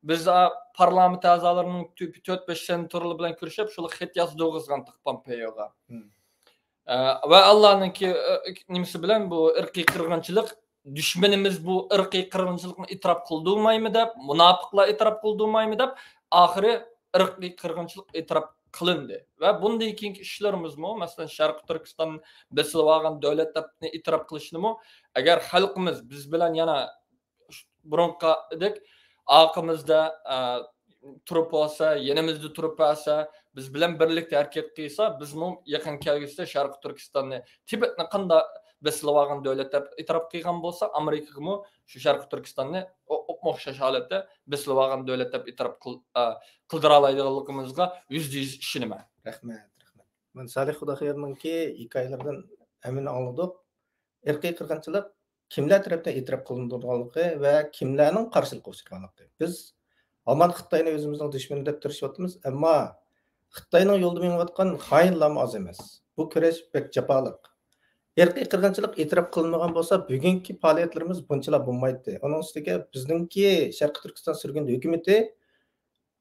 بىز، ئا، پارلامېنت ئەزالىرىنىڭ تۆ-، تۆت بەش سېناتورلىرى بىلەن كۆرۈشۈپ، شۇلار خەت يازدۇرغۇزغانتۇق پومپېيوغا. ئە، ۋە ئاللانىڭكى، ئە، نېمىسى بىلەن بۇ ئىرقىي قىرغىنچىلىق دۈشمىنىمىز بۇ ئىرقىي قىرغىنچىلىقنى ئېتىراپ قىلدۇرمايمۇ دەپ، مۇناپىقلار ئېتىراپ قىلدۇرمايمۇ دەپ، ئاخىرى ئىرقىي قىرغىنچىلىق ئېتىراپ قىلىندى. ۋە بۇندىن كېيىنكى ئىشلىرىمىزمۇ، مەسىلەن، شەرقىي تۈركىستان بېسىلىۋالغان دۆلەت دەپنى ئېتىراپ قىلىشنىمۇ، ئەگەر خەلقىمىز بىز بىلەن يەنە بۇرۇنقىدەك ئارقىمىزدا، ئە، تۇرۇپ بولسا، يېنىمىزدا تۇرۇپ بەرسە، بىز بىلەن بىرلىكتە ھەرىكەت قىلسا، بىزمۇ يېقىن كەلگۈسىدە شەرقىي تۈركىستاننى، تىبەتنى قانداق بېسىلىۋالغان دۆلەت دەپ ئېتىراپ قىلغان بولسا، ئامېرىكىغىمۇ شۇ شەرقىي تۈركىستاننى ئو-، ئوخشاش ھالەتتە بېسىلىۋالغان دۆلەت دەپ ئېتىراپ قىل-، ئە، قىلدۇرالايدىغانلىقىمىزغا يۈزدە يۈز ئىشىنىمەن. رەھمەت، رەھمەت. مانا سالىھ خۇداخېرنىڭكى ھېكايىلىرىدىن ھەممىنى ئاڭلىدۇق. ئىرقىي قىرغىنچىلىق كىملەر تەرەپتىن ئېتىراپ قىلىنىدىغانلىقى ۋە كىملەرنىڭ قارشىلىققا ئۇچرىغانلىقى. بىز ھامان خىتاينى ئۆزىمىزنىڭ دۈشمىنى دەپ تىرىشىۋاتىمىز، ئەمما خىتاينىڭ يولىدا مېڭىۋاتقان خائىنلارمۇ ئاز ئەمەس. بۇ كۈرەش بەك جاپالىق. ئىرقىي قىرغىنچىلىق ئېتىراپ قىلىنمىغان بولسا، بۈگۈنكى پائالىيەتلىرىمىز بۇنچىلا بولمايتتى. ئۇنىڭ ئۈستىگە بىزنىڭكى شەرقىي تۈركىستان سۈرگۈندە ھۆكۈمىتى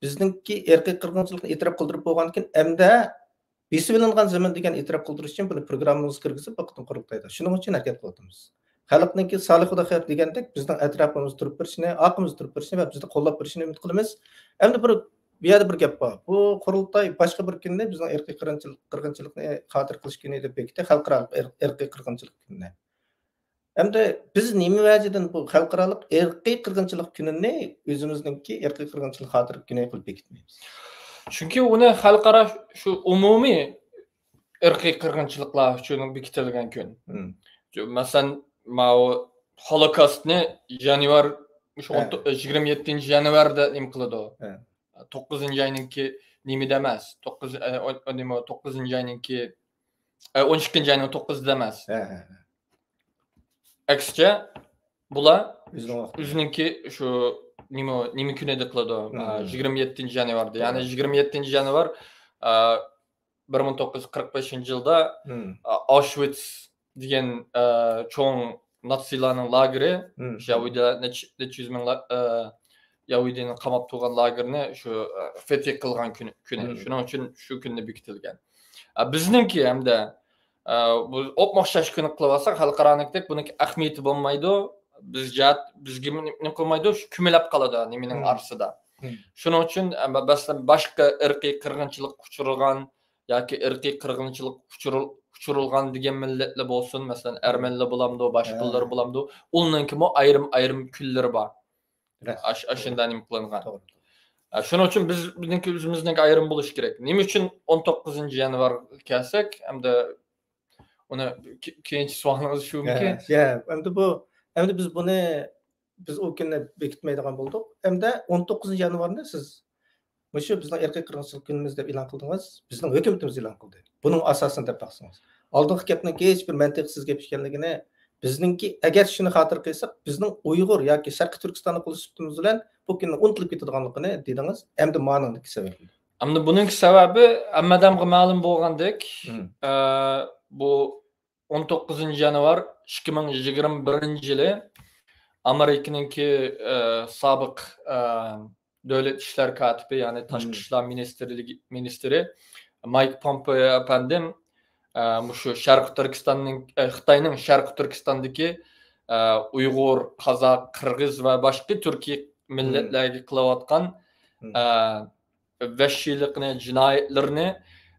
بىزنىڭكى ئىرقىي قىرغىنچىلىقنى ئېتىراپ قىلدۇرۇپ بولغاندىكىن، ئەمدى بېسىۋېلىنغان زېمىن دېگەن ئېتىراپ قىلدۇرۇش ئۈچۈن بۇنى پروگراممىمىزغا كىرگۈزۈپ، بۇ قېتىم قۇرۇلتايدا شۇنىڭ ئۈچۈن ھەرىكەت قىلىۋاتىمىز. خەلقنىڭكى سالىھ خۇداخېر دېگەندەك بىزنىڭ ئەتراپىمىزدا تۇرۇپ بېرىشىنى، ئارقىمىزدا تۇرۇپ بېرىشىنى ۋە بىزنى قوللاپ بېرىشىنى ئۈمىد قىلىمىز. ئەمدى بىر، بۇ يەردە بىر گەپ بار. بۇ قۇرۇلتاي باشقا بىر كۈننى بىزنىڭ ئىرقىي قىرغىنچىلىق، قىرغىنچىلىقنى خاتىرە قىلىش كۈنى دەپ بېكىتتى، خەلقئارالىق ئىر-، ئىرقىي قىرغىنچىلىق كۈنىنى. ئەمدى بىز نېمە ۋەجىدىن بۇ خەلقئارالىق ئىرقىي قىرغىنچىلىق كۈنىنى ئۆزىمىزنىڭكى ئىرقىي قىرغىنچىلىق خاتىرە كۈنى قىلىپ بېكىتمەيمىز؟ چۈنكى ئۇنى خەلقئارا شۇ ئومۇمىي ئىرقىي قىرغىنچىلىقلار ئۈچۈن بېكىتىلگەن كۈن. مم. شۇ، مەسىلەن، ماۋۇ ھولوكاستنى يانۋار، شۇ ھە. ئون توققۇز، يىگىرمە يەتتىنچى يانۋاردا نېمە قىلىدۇ؟ ھە. توققۇزىنچى ئاينىڭكى نېمىدە ئەمەس؟ توققۇز، ئە، ئون، ئون، نېمە، توققۇزىنچى ئاينىڭكى، ئە، ئون ئىككىنچى ئاينىڭ توققۇزىدا ئەمەس. ھە، ھە، ھە. ئەكسىچە، بۇلار ئۆزىنىڭ ۋاقتىدا. ئۆزىنىڭكى شۇ نېمە، نېمە كۈنىدە قىلىدۇ؟ مم. ئە، يىگىرمە يەتتىنچى يانۋاردا. يەنى توغرا. يىگىرمە يەتتىنچى يانۋار، ئە، بىر مىڭ توققۇز يۈز قىرىق بەشىنچى يىلدا، مم. ئە، ئاوشۋىتس دېگەن، ئە، چوڭ ناتسىيلارنىڭ لاگېرى، مم. يەھۇدىيلار نەچچە، نەچچە يۈز مىڭ لا-، ئە، يەھۇدىينى قاماپ تۇرغان لاگېرنى شۇ، ئە، فېتى قىلغان كۈنى، كۈنى. مم. شۇنىڭ ئۈچۈن شۇ كۈندە بېكىتىلگەن. ئە، بىزنىڭكى ھەمدە، ئە، بۇ ئوپمۇئوخشاش كۈنى قىلىۋالساق، خەلقئارانىڭكىدەك بۇنىڭكى ئەھمىيىتى بولمايدۇ. بىز جەھەت، بىزگە نېمە قىلمايدۇ، شۇ كۆمۈلۈپ قالىدۇ نېمىنىڭ مم. ئارىسىدا. مم. شۇنىڭ ئۈچۈن، ئە، مەسىلەن، باشقا ئىرقىي قىرغىنچىلىققا ئۇچرىغان ياكى ئىرقىي قىرغىنچىلىققا ئۇچۇرۇل-، ئۇچۇرۇلغان دېگەن مىللەتلەر بولسۇن، مەسىلەن، ئەرمەنلەر بولامدۇ، باشقىلار ھە. بولامدۇ، ئۇلارنىڭكىمۇ ئايرىم-ئايرىم كۈنلىرى بار. راست. ئاش-، ئاشۇنداق نېمە قىلىنغان. توغرا. ئە، شۇنىڭ ئۈچۈن بىز، بىزنىڭكى ئۆزىمىزنىڭكى ئايرىم بولۇشى كېرەك. نېمە ئۈچۈن ئون توققۇزىنچى يانۋارغا كەلسەك، ئەمدى ئۇنى كې-، كېيىنچە سوئالىڭىز شۇمىكىن؟ يا، يا، ئەمدى بۇ، ئەمدى بىز بۇنى، بىز ئۇ كۈننى بېكىتمەيدىغان بولدۇق. ئەمدى ئون توققۇزىنچى يانۋارنى سىز مۇشۇ بىزنىڭ ئىرقىي قىرغىنچىلىق كۈنىمىز دەپ ئېلان قىلدىڭىز، بىزنىڭ ھۆكۈمىتىمىز ئېلان قىلدى. بۇنىڭ ئاساسىنى دەپ باقسىڭىز. ئالدىنقى گەپنىڭكى ھېچ بىر مەنتىقسىز گەپ ئىكەنلىكىنى، بىزنىڭكى، ئەگەر شۇنى خاتىرە قىلساق، بىزنىڭ ئۇيغۇر ياكى شەرقىي تۈركىستانلىق بولۇش سۈپىتىمىز بىلەن بۇ كۈننىڭ ئۇنتۇلۇپ كېتىدىغانلىقىنى دېدىڭىز. ئەمدى مانىڭدىكى سەۋەب. ئەمدى بۇنىڭكى سەۋەبى ھەممە ئادەمگە مەلۇم بولغاندەك، مم. ئە، بۇ ئون توققۇزىنچى يانۋار ئىككى مىڭ يىگىرمە بىرىنچى يىلى ئامېرىكىنىڭكى، ئە، سابىق، ئە، دۆلەت ئىشلار كاتىپى، يەنى تاشقى مم. ئىشلار مىنىستىرلىكى، مىنىستىرى مايك پومپېئو ئەپەندىم، ئە، مۇشۇ شەرقىي تۈركىستاننىڭ، ئە، خىتاينىڭ شەرقىي تۈركىستاندىكى، ئە، ئۇيغۇر، قازاق، قىرغىز ۋە باشقا تۈركىي مىللەتلەرگە مم. قىلىۋاتقان، مم. ئە، ۋەھشىيلىقنى، جىنايەتلىرىنى،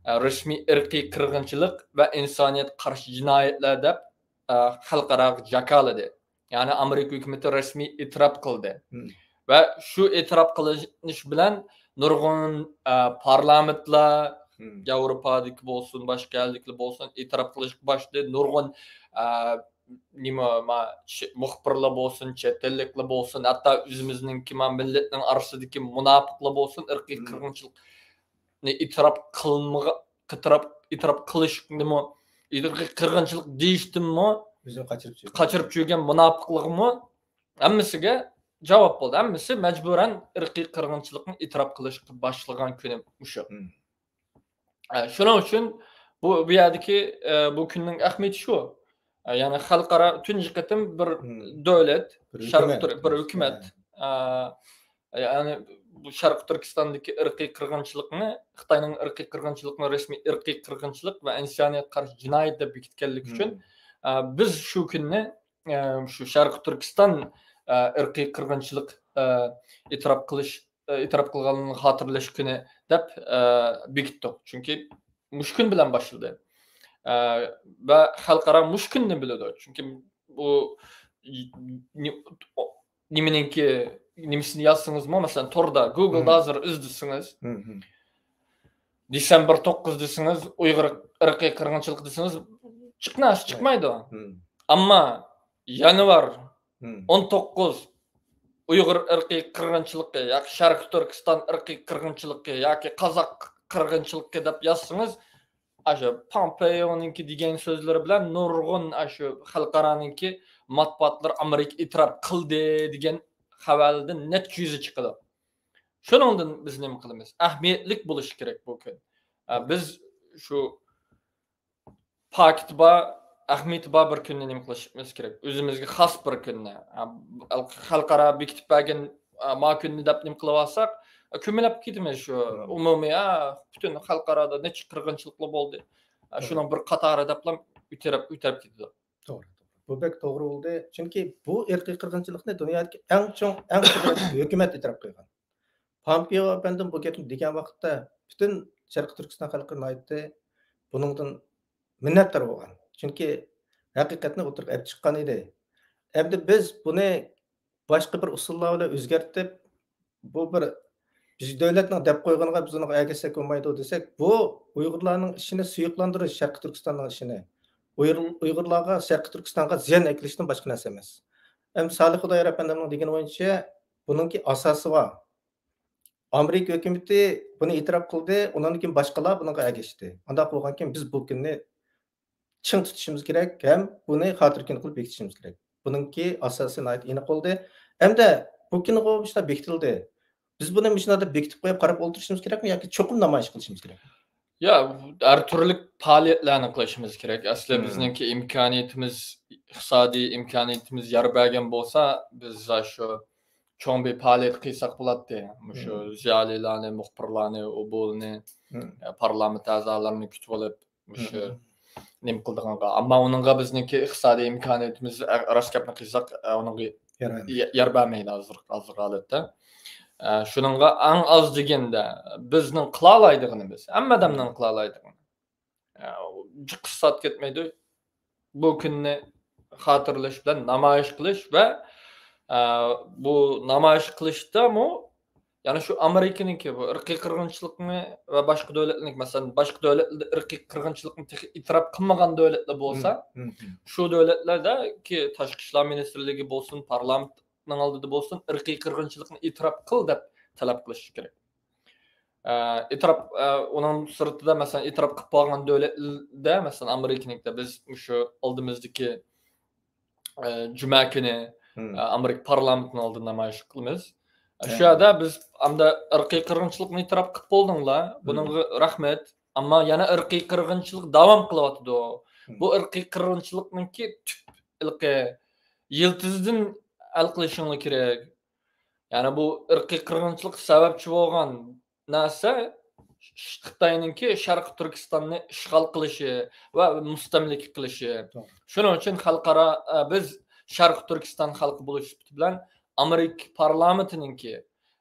ئە، رەسمىي ئىرقىي قىرغىنچىلىق ۋە ئىنسانىيەتكە قارشى جىنايەتلەر دەپ، ئە، خەلقئاراغا جاكارلىدى. يەنى ئامېرىكا ھۆكۈمىتى رەسمىي ئېتىراپ قىلدى. مم. ۋە شۇ ئېتىراپ قىلىنىش بىلەن نۇرغۇن، ئە، پارلامېنتلار، مم. ياۋروپادىكى بولسۇن، باشقا يەردىكىلەر بولسۇن، ئېتىراپ قىلىشقا باشلىدى. نۇرغۇن، ئە، نېمە، ما، شى-، مۇخبىرلار بولسۇن، چەت ئەللىكلەر بولسۇن، ھەتتا ئۆزىمىزنىڭكى، ما، مىللەتنىڭ ئارىسىدىكى مۇناپىقلار بولسۇن، ئىرقىي مم. قىرغىنچىلىقنى ئېتىراپ قىلمىغا-، ئېتىراپ، ئېتىراپ قىلىشنىمۇ، ئىرقىي قىرغىنچىلىق دېيىشتىنمۇ ئۆزىنى قاچۇرۇپ چۈشۈرگەن. قاچۇرۇپ چۈشۈرگەن مۇناپىقلىقىمۇ ھەممىسىگە جاۋاب بولدى. ھەممىسى مەجبۇرەن ئىرقىي قىرغىنچىلىقنى ئېتىراپ قىلىشقا باشلىغان كۈنى مۇشۇ. مم. ئە، شۇنىڭ ئۈچۈن بۇ، بۇ يەردىكى، ئە، بۇ كۈننىڭ ئەھمىيىتى شۇ. ئە، يەنى خەلقئارا تۇنجى قېتىم بىر مم. دۆلەت، بىر شەرقىي ھۆكۈمەت. تۈر-، بىر ھۆكۈمەت، ھە. ئە، يەنى بۇ شەرقىي تۈركىستاندىكى ئىرقىي قىرغىنچىلىقنى، خىتاينىڭ ئىرقىي قىرغىنچىلىقىنى رەسمىي ئىرقىي قىرغىنچىلىق ۋە ئىنسانىيەتكە قارشى جىنايەت دەپ بېكىتكەنلىكى مم. ئۈچۈن، ئە، بىز شۇ كۈننى ئە، شۇ شەرقىي تۈركىستان، ئە، ئىرقىي قىرغىنچىلىق، ئە، ئېتىراپ قىلىش، ئە، ئېتىراپ قىلغانلىقىنى خاتىرىلەش كۈنى دەپ، ئە، بېكىتتۇق. چۈنكى مۇشۇ كۈن بىلەن باشلىدى. ئە، ۋە خەلقئارا مۇشۇ كۈننى بىلىدۇ. چۈنكى بۇ نېمىنىڭكى، نېمىسىنى يازسىڭىزمۇ، مەسىلەن، توردا، گوگلدا ھازىر ئىزدىسىڭىز، دېسەمبىر توققۇز دېسىڭىز، ئۇيغۇر ئىرقىي قىرغىنچىلىق دېسىڭىز، جىق نەرسە چىقمايدۇ. ئەمما يانۋار ئون توققۇز ئۇيغۇر ئىرقىي قىرغىنچىلىقى ياكى شەرقىي تۈركىستان ئىرقىي قىرغىنچىلىقى ياكى قازاق قىرغىنچىلىقى دەپ يازسىڭىز، ئاشۇ پامپېئونىڭكى دېگەن سۆزلىرى بىلەن نۇرغۇن ئاشۇ خەلقئارانىڭكى مەتبۇئاتلىرى ئامېرىكا ئېتىراپ قىلدى دېگەن خەۋەردىن نەچچە يۈزى چىقىدۇ. شۇنىڭدىن بىز نېمە قىلىمىز؟ ئەھمىيەتلىك بولۇشى كېرەك بۇ كۈن. ئە، بىز شۇ پاكىتى بار، ئەھمىيىتى بار بىر كۈننى نېمە قىلىشىمىز كېرەك؟ ئۆزىمىزگە خاس بىر كۈننى. ئە، خەلقئارا بېكىتىپ بەرگەن، ئە، ما كۈننى دەپ نېمە قىلىۋالساق، ئە، كۆمۈلۈپ كېتىمىز شۇ ئومۇمىي، ئە، پۈتۈن خەلقئارادا نەچچە قىرغىنچىلىقلار بولدى. ئە، شۇنىڭ بىر قاتارى دەپلا ئۆتۈرۈپ، ئۆتۈرۈپ كېتىدۇ. توغرا، توغرا. بۇ بەك توغرا بولدى. چۈنكى بۇ ئىرقىي قىرغىنچىلىقنى دۇنيادىكى ئەڭ چوڭ، ئەڭ قۇدرەتلىك ھۆكۈمەت ئېتىراپ قىلغان. پامپېئو ئەپەندىم بۇ گەپنى دېگەن ۋاقىتتا پۈتۈن شەرقىي تۈركىستان خەلقى ناھايىتى بۇنىڭدىن مىننەتدار بولغان. چۈنكى ھەقىقەتنى ئوتتۇرىغا ئېلىپ چىققان ئىدى. ئەمدى بىز بۇنى باشقا بىر ئۇسۇللار بىلەن ئۆزگەرتىپ، بۇ بىر بىز دۆلەتنىڭ دەپ قويغىنىغا بىز ئۇنىڭغا ئەگەشسەك بولمايدۇ دېسەك، بۇ ئۇيغۇرلارنىڭ ئىشىنى سۇيۇقلاندۇرۇش، شەرقىي تۈركىستاننىڭ ئىشىنى. ئۇيغۇر-، ئۇيغۇرلارغا شەرقىي تۈركىستانغا زىيان ئەكېلىشتىن باشقا نەرسە ئەمەس. ئەمدى سالىھ خۇدايار ئەپەندىمنىڭ دېگىنى بويىچە بۇنىڭكى ئاساسى بار. ئامېرىكا ھۆكۈمىتى بۇنى ئېتىراپ قىلدى، ئۇنىڭدىن كېيىن باشقىلار بۇنىڭغا ئەگەشتى. ئانداق بولغانكىن بىز بۇ كۈننى چىڭ تۇتۇشىمىز كېرەك ھەم بۇنى خاتىرە كۈن قىلىپ بېكىتىشىمىز كېرەك. بۇنىڭكى ئاساسى ناھايىتى ئېنىق بولدى. ئەمدى بۇ كۈنى شۇنداق بېكىتىلدى. بىز بۇنى مۇشۇنداق بېكىتىپ قويۇپ قاراپ ئولتۇرۇشىمىز كېرەكمۇ ياكى چوقۇم نامايىش قىلىشىمىز كېرەك؟ يا، ھەر تۈرلۈك پائالىيەتلەرنى قىلىشىمىز كېرەك. ئەسلى بىزنىڭكى ئىمكانىيىتىمىز، ئىقتىسادىي ئىمكانىيىتىمىز يار بەرگەن بولسا، بىز شۇ چوڭ بىر پائالىيەت قىلساق بولاتتى. مۇشۇ زىيالىيلارنى، مۇخبىرلارنى، ئوبۇلنى، ئە، پارلامېنت ئەزالىرىنى كۈتۈۋېلىپ، مۇشۇ نېمە قىلىدىغانغا. ئەمما ئۇنىڭغا بىزنىڭكى ئىقتىسادىي ئىمكانىيىتىمىز، ئە، راست گەپنى قىلساق، ئە، ئۇنىڭغا يار بەرمەيدۇ ھازىر، ھازىرقى ھالەتتە. ئە، شۇنىڭغا ئەڭ ئاز دېگەندە بىزنىڭ قىلالايدىغىنىمىز، ھەممە ئادەمنىڭ قىلالايدىغىنى. ئە، جىق ئىقتىساد كەتمەيدۇ. بۇ كۈننى خاتىرىلەش بىلەن نامايىش قىلىش ۋە، ئە، بۇ نامايىش قىلىشتىمۇ يەنە شۇ ئامېرىكىنىڭكى بۇ ئىرقىي قىرغىنچىلىقنى ۋە باشقا دۆلەتلەرنىڭ، مەسىلەن، باشقا دۆلەتلەردە ئىرقىي قىرغىنچىلىقنى تېخى ئېتىراپ قىلمىغان دۆلەتلەر بولسا، شۇ دۆلەتلەردىكى تاشقى ئىشلار مىنىستىرلىكى بولسۇن، پارلامېنتنىڭ ئالدىدا بولسۇن، ئىرقىي قىرغىنچىلىقنى ئېتىراپ قىل دەپ تەلەپ قىلىشى كېرەك. ئە، ئېتىراپ، ئە، ئۇنىڭ سىرتىدا، مەسىلەن، ئېتىراپ قىلىپ بولغان دۆلەتلەردە، مەسىلەن، ئامېرىكىنىڭكىدە بىز مۇشۇ ئالدىمىزدىكى، ئە، جۈمە كۈنى، ئە، ئامېرىكا پارلامېنتىنىڭ ئالدىدا نامايىش قىلىمىز. شۇ يەردە بىز ئەمدى ئىرقىي قىرغىنچىلىقنى ئېتىراپ قىلىپ بولدۇڭلار، بۇنىڭغا رەھمەت. ئەمما يەنە ئىرقىي قىرغىنچىلىق داۋام قىلىۋاتىدۇ. بۇ ئىرقىي قىرغىنچىلىقنىڭكى تۈپ ھېلىقى يىلتىزىدىن ھەل قىلىشىڭلار كېرەك. يەنى بۇ ئىرقىي قىرغىنچىلىققا سەۋەبچى بولغان نەرسە خىتاينىڭكى شەرقىي تۈركىستاننى ئىشغال قىلىشى ۋە مۇستەملىكە قىلىشى. شۇنىڭ ئۈچۈن خەلقئارا، ئە، بىز شەرقىي تۈركىستان خەلقى بولۇش سۈپىتى بىلەن ئامېرىكا پارلامېنتىنىڭكى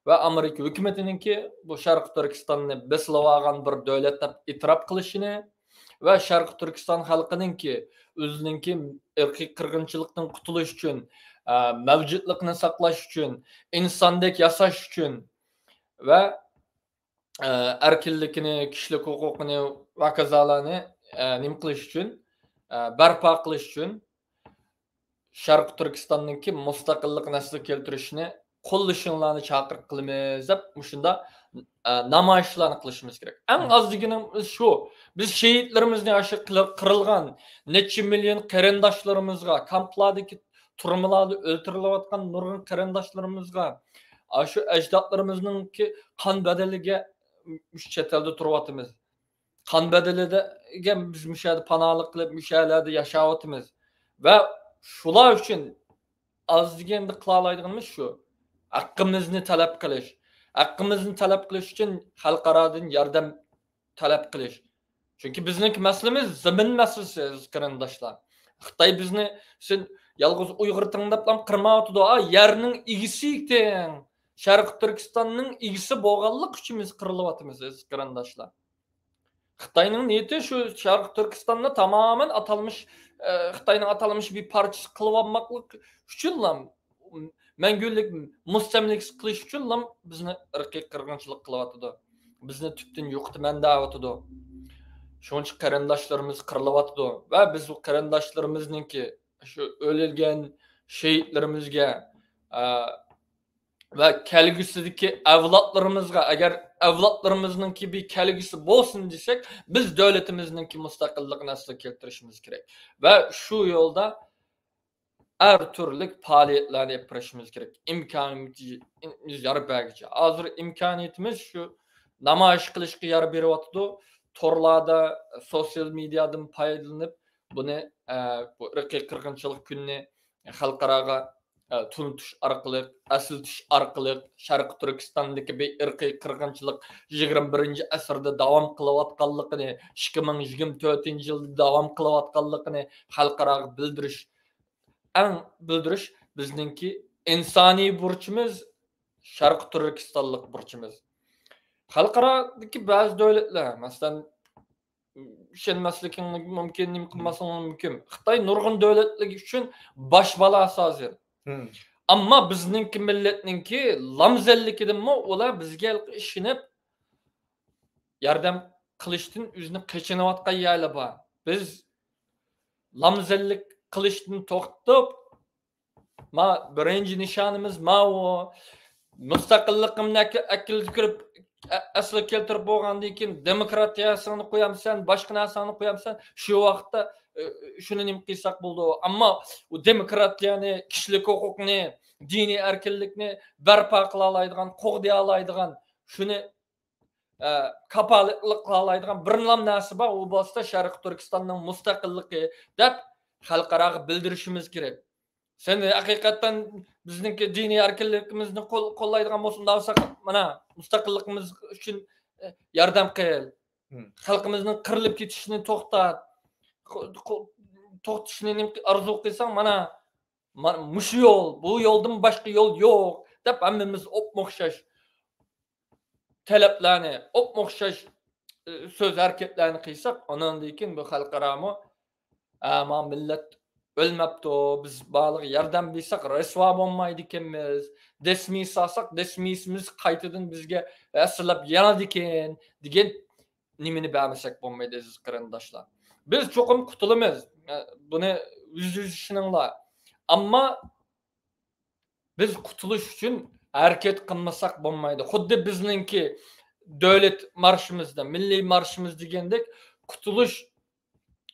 ۋە ئامېرىكا ھۆكۈمىتىنىڭكى بۇ شەرقىي تۈركىستاننى بېسىلىۋالغان بىر دۆلەت دەپ ئېتىراپ قىلىشىنى ۋە شەرقىي تۈركىستان خەلقىنىڭكى ئۆزىنىڭكى ئىرقىي قىرغىنچىلىقتىن قۇتۇلۇش ئۈچۈن، ئە، مەۋجۇتلۇقىنى ساقلاش ئۈچۈن، ئىنساندەك ياساش ئۈچۈن ۋە، ئە، ئەركىنلىكىنى، كىشىلىك ھوقۇقىنى ۋە كازالارنى، ئە، نېمە قىلىش ئۈچۈن، ئە، بەرپا قىلىش ئۈچۈن شەرقىي تۈركىستاننىڭكى مۇستەقىللىقىنى ئەسلىگە كەلتۈرۈشنى قوللىشىڭلارنى چاقىرىق قىلىمىز دەپ مۇشۇنداق، ئە، نامايىشلارنى قىلىشىمىز كېرەك. ئەڭ ئاز دېگىنىمىز شۇ. بىز شېھىتلىرىمىزنى، ئاشۇ قىل-، قىرىلغان نەچچە مىليون قېرىنداشلىرىمىزغا، كامپلاردىكى تۈرمىلاردا ئۆلتۈرۈلۈۋاتقان نۇرغۇن قېرىنداشلىرىمىزغا، ئاشۇ ئەجدادلىرىمىزنىڭكى قان بەدىلىگە مۇشۇ چەت ئەلدە تۇرۇۋاتىمىز. قان بەدىلىگە بىز مۇشۇ يەردە پاناھلىق قىلىپ، مۇشۇ يەرلەردە ياشاۋاتىمىز. ۋە شۇلار ئۈچۈن ئاز دېگەندە قىلالايدىغىنىمىز شۇ. ھەققىمىزنى تەلەپ قىلىش. ھەققىمىزنى تەلەپ قىلىش ئۈچۈن خەلقئارادىن ياردەم تەلەپ قىلىش. چۈنكى بىزنىڭكى مەسىلىمىز زېمىن مەسىلىسى، ئەزىز قېرىنداشلار. خىتاي بىزنى، سىز يالغۇز ئۇيغۇر تىڭداپلا قىرمايۋاتىدۇ. ئا، يەرنىڭ ئىگىسى تىڭ. شەرقىي تۈركىستاننىڭ ئىگىسى بولغانلىق ئۈچۈن بىز قىرىلىۋاتىمىز، ئەزىز قېرىنداشلار. خىتاينىڭ نىيىتى شۇ شەرقىي تۈركىستاننى تامامەن ئاتالمىش، ئە، خىتاينىڭ ئاتالمىش بىر پارچىسى قىلىۋالماقلىق ئۈچۈنلا، مەڭگۈلۈك مۇستەملىكىسى قىلىش ئۈچۈنلا بىزنى ئىرقىي قىرغىنچىلىق قىلىۋاتىدۇ. بىزنى تۈپتىن يوقىتىمەن دەۋاتىدۇ. شۇنچە قېرىنداشلىرىمىز قىرىلىۋاتىدۇ ۋە بىز بۇ قېرىنداشلىرىمىزنىڭكى شۇ ئۆلگەن شېھىتلىرىمىزگە، ئە، ۋە كەلگۈسىدىكى ئەۋلادلىرىمىزغا، ئەگەر ئەۋلادلىرىمىزنىڭكى بىر كەلگۈسى بولسۇن دېسەك، بىز دۆلىتىمىزنىڭكى مۇستەقىللىقىنى ئەسلىگە كەلتۈرۈشىمىز كېرەك. ۋە شۇ يولدا ھەر تۈرلۈك پائالىيەتلەرنى ئېلىپ بېرىشىمىز كېرەك. ئىمكانىمىز يار بەرگۈچە. ھازىر ئىمكانىيىتىمىز شۇ نامايىش قىلىشقا يار بېرىۋاتىدۇ. تورلاردا، سوتسىيال مېدىيادىن پايدىلىنىپ، بۇنى، ئە، بۇ ئىرقىي قىرغىنچىلىق كۈنىنى خەلقئاراغا، ئە، تونۇتۇش ئارقىلىق، ئەسلىتىش ئارقىلىق، شەرقىي تۈركىستاندىكى بىر ئىرقىي قىرغىنچىلىق يىگىرمە بىرىنچى ئەسىردە داۋام قىلىۋاتقانلىقىنى، ئىككى مىڭ يىگىرمە تۆتىنچى يىلدا داۋام قىلىۋاتقانلىقىنى خەلقئاراغا بىلدۈرۈش، ئەڭ بىلدۈرۈش بىزنىڭكى ئىنسانىي بۇرچىمىز، شەرقىي تۈركىستانلىق بۇرچىمىز. خەلقئارادىكى بەزى دۆلەتلەر، مەسىلەن، ئىشەنمەسلىكىڭ مۇمكىن، نېمە قىلماسلىقىڭ مۇمكىن. خىتاي نۇرغۇن دۆلەتلەر ئۈچۈن باش بالاسى ھازىر. مم. ئەمما بىزنىڭكى مىللەتنىڭكى لامزەللىكىدىنمۇ ئۇلار بىزگە ئىشىنىپ ياردەم قىلىشتىن ئۆزىنى قېچىنىۋاتقان يەرلەر بار. بىز لامزەللىك قىلىشتىن توختىتىپ، ما، بىرىنچى نىشانىمىز ماۋۇ. مۇستەقىللىقىمنى ئەك-، ئەكىلدە كىرىپ، ئە-، ئەسلىگە كەلتۈرۈپ بولغاندىن كېيىن، دېموكراتىيەسىڭنى قويامسەن، باشقا نەرسەڭنى قويامسەن، شۇ ۋاقىتتا، ئە، شۇنى نېمە قىلساق بولىدۇ. ئەمما ئۇ دېموكراتىيەنى، كىشىلىك ھوقۇقنى، دىنىي ئەركىنلىكنى بەرپا قىلالايدىغان، قوغدىيالايدىغان، شۇنى ئە، كاپالەتلىك قىلالايدىغان بىرلا نەرسە بار، ئۇ بولسا شەرقىي تۈركىستاننىڭ مۇستەقىللىقى دەپ خەلقئاراغا بىلدۈرۈشىمىز كېرەك. سەن ھەقىقەتەن بىزنىڭكى دىنىي ئەركىنلىكىمىزنى قول-، قوللايدىغان بولساڭ، داۋساق، مانا، مۇستەقىللىقىمىز ئۈچۈن، ئە، ياردەم قىل. مم. خەلقىمىزنىڭ قىرىلىپ كېتىشىنى توختات. قو-، قو-، توختىشىنى نېمە ئارزۇ قىلساڭ، مانا، مانا مۇشۇ يول، بۇ يولدىن باشقا يول يوق، دەپ ھەممىمىز ئوپمۇ ئوخشاش تەلەپلەرنى، ئوپمۇ ئوخشاش، ئى، سۆز ھەرىكەتلەرنى قىلساق، ئاناندىن كېيىن بۇ خەلقئارامۇ، ئە، ما مىللەت ئۆلمەپتۇ، بىز بارلىققا ياردەم بەرسەك رەسۋا بولمايدىكەنمىز، دەسمىيە سالساق دەسمىيىسىمىز قايتىدىن بىزگە ھەسسىلەپ يانىدىكەن، دېگەن نېمىنى بەرمىسەك بولمايدۇ، ئەزىز قېرىنداشلار. بىز چوقۇم قۇتۇلىمىز. ئە، بۇنى يۈزدە يۈز ئىشىنىڭلار. ئەمما بىز قۇتۇلۇش ئۈچۈن ھەرىكەت قىلمىساق بولمايدۇ. خۇددى بىزنىڭكى دۆلەت مارشىمىزدا، مىللىي مارشىمىز دېگەندەك، قۇتۇلۇش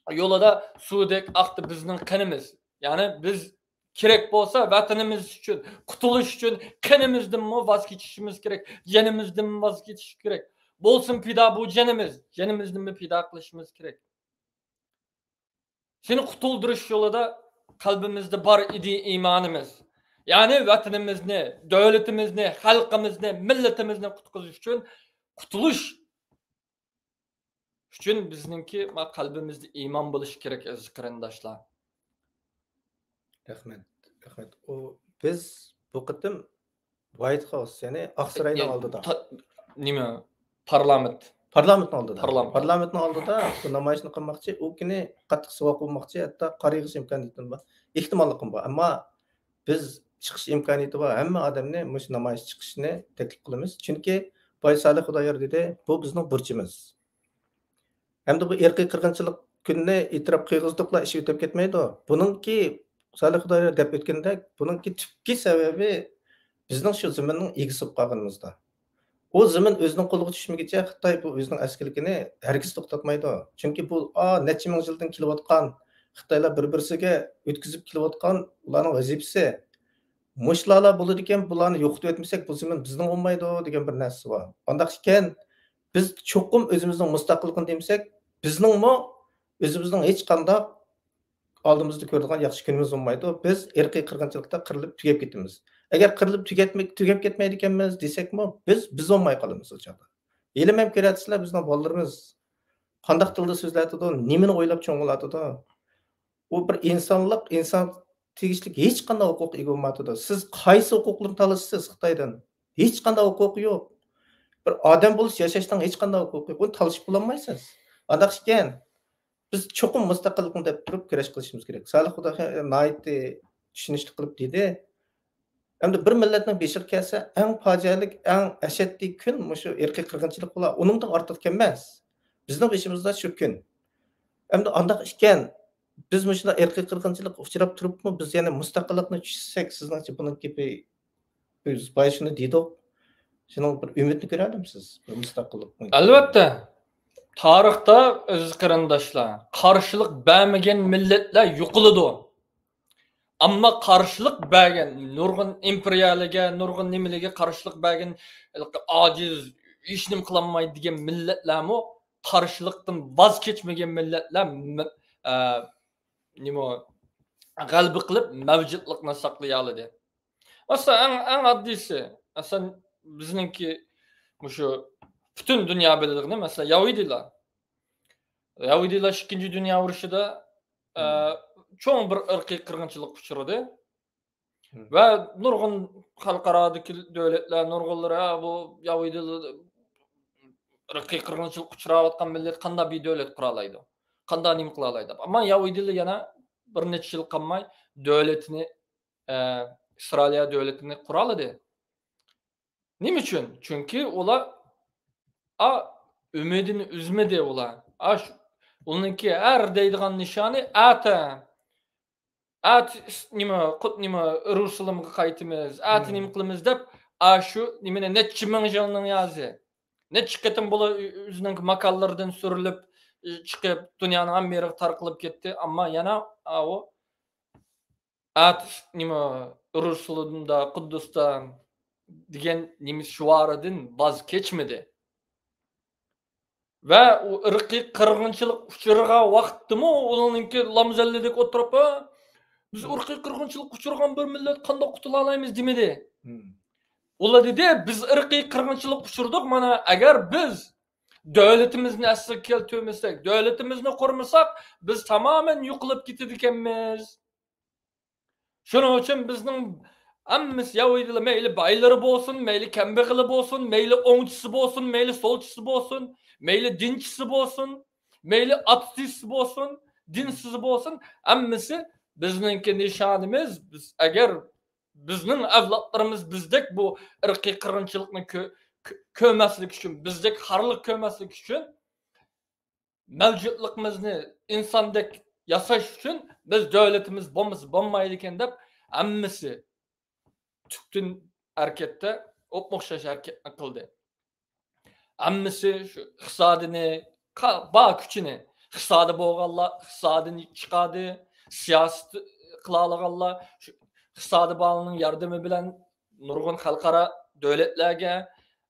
يولىدا سۇدەك ئاقتى بىزنىڭ قېنىمىز. يەنى بىز كېرەك بولسا ۋەتىنىمىز ئۈچۈن، قۇتۇلۇش ئۈچۈن قېنىمىزدىنمۇ ۋاز كېچىشىمىز كېرەك، جېنىمىزدىنمۇ ۋاز كېچىش كېرەك. بولسۇن پىدا بۇ جېنىمىز، جېنىمىزنىمۇ پىدا قىلىشىمىز كېرەك. سېنى قۇتۇلدۇرۇش يولىدا قەلبىمىزدە بار ئىدى ئىمانىمىز. يەنى ۋەتىنىمىزنى، دۆلىتىمىزنى، خەلقىمىزنى، مىللىتىمىزنى قۇتقۇزۇش ئۈچۈن، قۇتۇلۇش ئۈچۈن بىزنىڭكى ما قەلبىمىزدە ئىمان بولۇشى كېرەك، ئەزىز قېرىنداشلار. رەھمەت، رەھمەت. ئۇ، بىز بۇ قېتىم ۋايت خاوس، يەنى ئاق ساراينىڭ ئالدىدا. تا-، نېمە؟ پارلامېنت. پارلامېنتنىڭ ئالدىدا. پارلامېنت. پارلامېنتنىڭ ئالدىدا بۇ نامايىشنى قىلماقچى. ئۇ كۈنى قاتتىق سوغۇق بولماقچى، ھەتتا قارىغۇچ ئىمكانىيىتىم بار. ئېھتىماللىقىم بار. ئەمما بىز چىقىش ئىمكانىيىتى بار ھەممە ئادەمنى مۇشۇ نامايىش چىقىشىنى تەكلىپ قىلىمىز. چۈنكى باي سالىھ خۇدايار دېدى، بۇ بىزنىڭ بۇرچىمىز. ھەمدە بۇ ئىرقىي قىرغىنچىلىق كۈنىنى ئېتىراپ قىلغۇزدۇقلا ئىش ئۆتۈپ كەتمەيدۇ. بۇنىڭكى، سالىھ خۇدايار دەپ ئۆتكەندەك، بۇنىڭكى تۈپكى سەۋەبى بىزنىڭ شۇ زېمىننىڭ ئىگىسى بولۇپ قالغىنىمىزدا. ئۇ زېمىن ئۆزىنىڭ قولىغا چۈشمىگىچە خىتاي بۇ ئۆزىنىڭ ئەسكىلىكىنى ھەرگىز توختاتمايدۇ. چۈنكى بۇ، ئا، نەچچە مىڭ يىلدىن كېلىۋاتقان، خىتايلار بىر-بىرسىگە ئۆتكۈزۈپ كېلىۋاتقان ئۇلارنىڭ ۋەزىپىسى. مۇشۇلارلا بولىدىكەن، بۇلارنى يوقىتىۋەتمىسەك، بۇ زېمىن بىزنىڭ بولمايدۇ دېگەن بىر نەرسىسى بار. ئانداق ئىكەن، بىز چوقۇم ئۆزىمىزنىڭ مۇستەقىللىقىنى دېمىسەك، بىزنىڭمۇ ئۆزىمىزنىڭ ھېچقانداق ئالدىمىزدا كۆرىدىغان ياخشى كۈنىمىز بولمايدۇ. بىز ئىرقىي قىرغىنچىلىقتا قىرىلىپ تۈگەپ كېتىمىز. ئەگەر قىرىلىپ تۈگەتمە-، تۈگەپ كەتمەيدىكەنمىز دېسەكمۇ، بىز، بىز بولماي قالىمىز ئۇ چاغدا. ھېلىمۇ ھەم كۆرەتسىلەر، بىزنىڭ بالىلىرىمىز قانداق تىلدا سۆزلەۋاتىدۇ، نېمىنى ئويلاپ چوڭ بولۇۋاتىدۇ. ئۇ بىر ئىنسانلىق، ئىنسان تېگىشلىك ھېچقانداق ھوقۇققا ئىگە بولمايۋاتىدۇ. سىز قايسى ھوقۇقلىرىنى تالىشىسىز خىتايدىن؟ ھېچقانداق ھوقۇقى يوق. بىر ئادەم بولۇش، ياشاشنىڭ ھېچقانداق ھوقۇقى يوق. ئۇنى تالىشىپ بولالمايسىز. ئانداق ئىكەن، بىز چوقۇم مۇستەقىللىقنى دەپ تۇرۇپ كۈرەش قىلىشىمىز كېرەك. سالىھ خۇدا ناھايىتى چۈشىنىشلىك قىلىپ دېدى. ئەمدى بىر مىللەتنىڭ بېشىغا كەلسە، ئەڭ پاجىئەلىك، ئەڭ ئەشەددىي كۈن مۇشۇ ئىرقىي قىرغىنچىلىق بولا. ئۇنىڭدىن ئارتۇق كەلمەس. بىزنىڭ بېشىمىزدا شۇ كۈن. ئەمدى ئانداق ئىكەن، بىز مۇشۇنداق ئىرقىي قىرغىنچىلىققا ئۇچراپ تۇرۇپمۇ، بىز يەنە مۇستەقىللىقنى چۈشىسەك، سىزنىڭچە بۇنىڭ گېپى، بىز بايا شۇنى دېدۇق. شۇنىڭ بىر ئۈمىدنى كۆرەلمىسىز؟ بىر مۇستەقىللىقنى. ئەلۋەتتە، تارىختا، ئەزىز قېرىنداشلار، قارشىلىق بەرمىگەن مىللەتلەر يوقىلىدۇ. ئەمما قارشىلىق بەرگەن، نۇرغۇن ئىمپېرىيەلەرگە، نۇرغۇن نېمىلەرگە قارشىلىق بەرگەن، ھېلىقى ئاجىز، ھېچنېمە قىلالمايدۇ دېگەن مىللەتلەرمۇ، قارشىلىقتىن ۋاز كەچمىگەن مىللەتلەر م-، ئە، نېمە، غەلىبە قىلىپ، مەۋجۇتلۇقنى ساقلىيالىدى. مەسىلەن، ئەڭ، ئەڭ ئاددىيسى، مەسىلەن، بىزنىڭكى مۇشۇ پۈتۈن دۇنيا بىلىدىغىنى، مەسىلەن، ياھۇدىيلار. ياھۇدىيلار ئىككىنچى دۇنيا ئۇرۇشىدا، ئە، چوڭ بىر ئىرقىي قىرغىنچىلىققا ئۇچرىدى. ۋە نۇرغۇن خەلقئارادىكى دۆلەتلەر، نۇرغۇنلىرى، «ھە، بۇ ياھۇدىيلار ئىرقىي قىرغىنچىلىققا ئۇچراۋاتقان مىللەت قانداق بىر دۆلەت قۇرالايدۇ؟ قانداق نېمە قىلالايدۇ؟» ئەمما ياھۇدىيلار يەنە بىر نەچچە يىل قالماي دۆلىتىنى، ئە، ئىسرائىلىيە دۆلىتىنى قۇرالىدى. نېمە ئۈچۈن؟ چۈنكى ئۇلار، ئا، ئۈمىدىنى ئۈزمىدى ئۇلار. ئا، شۇ، ئۇنىڭكى ھەر دەيدىغان نىشانى ئەتە. ئەتە ئىس-، نېمە، قۇت-، نېمە، ئورۇسلىمغا قايتىمىز، ئەتە نېمە قىلىمىز دەپ، ئا، شۇ نېمىنى نەچچە مىڭ يىلنىڭ يازى. نەچچە قېتىم بۇلار ئۆ-، ئۆزىنىڭ ماكانلىرىدىن سۈرۈلۈپ، ئى، چىقىپ، دۇنيانىڭ ھەممە يېرىگە تارقىلىپ كەتتى. ئەمما يەنە، ئاۋۇ، ئەتە نېمە، ئورۇسلىمدا، قۇددۇستا دېگەن نېمە شوئارىدىن ۋاز كەچمىدى. ۋە ئۇ ئىرقىي قىرغىنچىلىق ئۇچرىغان ۋاقىتتىمۇ ئۇنىڭكى لامزەللىدەك ئولتۇرۇپ، «ھە، بىز ئىرقىي قىرغىنچىلىق ئۇچرىغان بىر مىللەت، قانداق قۇتۇلالايمىز؟» دېمىدى. ئۇلار دېدى، «بىز ئىرقىي قىرغىنچىلىق ئۇچرىدۇق، مانا، ئەگەر بىز دۆلىتىمىزنى ئەسلىگە كەلتۈرمىسەك، دۆلىتىمىزنى قۇرمىساق، بىز تامامەن يوقىلىپ كېتىدىكەنمىز.» شۇنىڭ ئۈچۈن بىزنىڭ ھەممىسى يەھۇدىيلار، مەيلى بايلىرى بولسۇن، مەيلى كەمبەغىلى بولسۇن، مەيلى ئوڭچىسى بولسۇن، مەيلى سولچىسى بولسۇن، مەيلى دىنچىسى بولسۇن، مەيلى ئاتېئىست بولسۇن، دىنسىز بولسۇن، ھەممىسى بىزنىڭكى نىشانىمىز. بىز ئەگەر بىزنىڭ ئەۋلادلىرىمىز بىزدەك بۇ ئىرقىي قىرغىنچىلىقنى كۆ-، كۆ-، كۆرمەسلىك ئۈچۈن، بىزدەك خارلىق كۆرمەسلىك ئۈچۈن، مەۋجۇتلۇقىمىزنى ئىنساندەك ياساش ئۈچۈن بىز دۆلىتىمىز بولمىسا بولمايدىكەن دەپ، ھەممىسى تۈپتىن ھەرىكەتتە ئوپمۇئوخشاش ھەرىكەتنى قىلدى. ھەممىسى شۇ ئىقتىسادىنى، قا-، بار كۈچىنى، ئىقتىسادى بولغانلار ئىقتىسادىنى چىقاردى، سىياسىتى قىلالىغانلار شۇ ئىقتىسادى بارلارنىڭ ياردىمى بىلەن نۇرغۇن خەلقئارا دۆلەتلەرگە،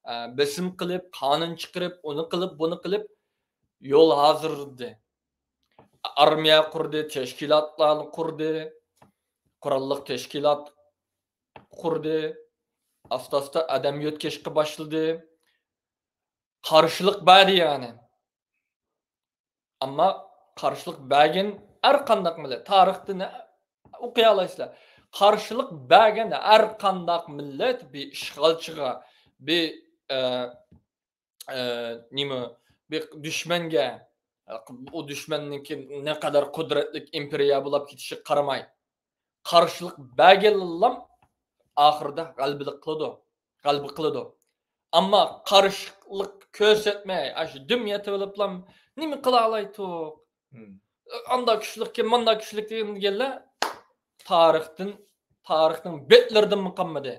ئە، بېسىم قىلىپ، قانۇن چىقىرىپ، ئۇنى قىلىپ، بۇنى قىلىپ، يول ھازىرلىدى. ئارمىيە قۇردى، تەشكىلاتلارنى قۇردى، قوراللىق تەشكىلات قۇردى، ئاستا-ئاستا ئادەم يۆتكەشكە باشلىدى. قارشىلىق بەردى يەنى. ئەمما قارشىلىق بەرگەن ھەر قانداق مىللەت، تارىختىن ئوقۇيالايسىلەر. قارشىلىق بەرگەن ھەر قانداق مىللەت بىر ئىشغالچىغا، بىر، ئە، ئە، نېمە، بىر دۈشمەنگە، ئۇ دۈشمەننىڭكى نەقەدەر قۇدرەتلىك ئىمپېرىيە بولاپ كېتىشىگە قارىماي، قارشىلىق بەرگەنلام ئاخىرىدا غەلىبىلىك قىلىدۇ، غەلىبە قىلىدۇ. ئەمما قارشىلىق كۆرسەتمەي، ئاشۇ دۈم يېتىۋېلىپلام نېمە قىلالايتتۇق؟ ئاندا كۈچلۈككەن، ماندا كۈچلۈك دېگەنلەر تارىختىن، تارىخنىڭ بەتلىرىدىنمۇ قالمىدى،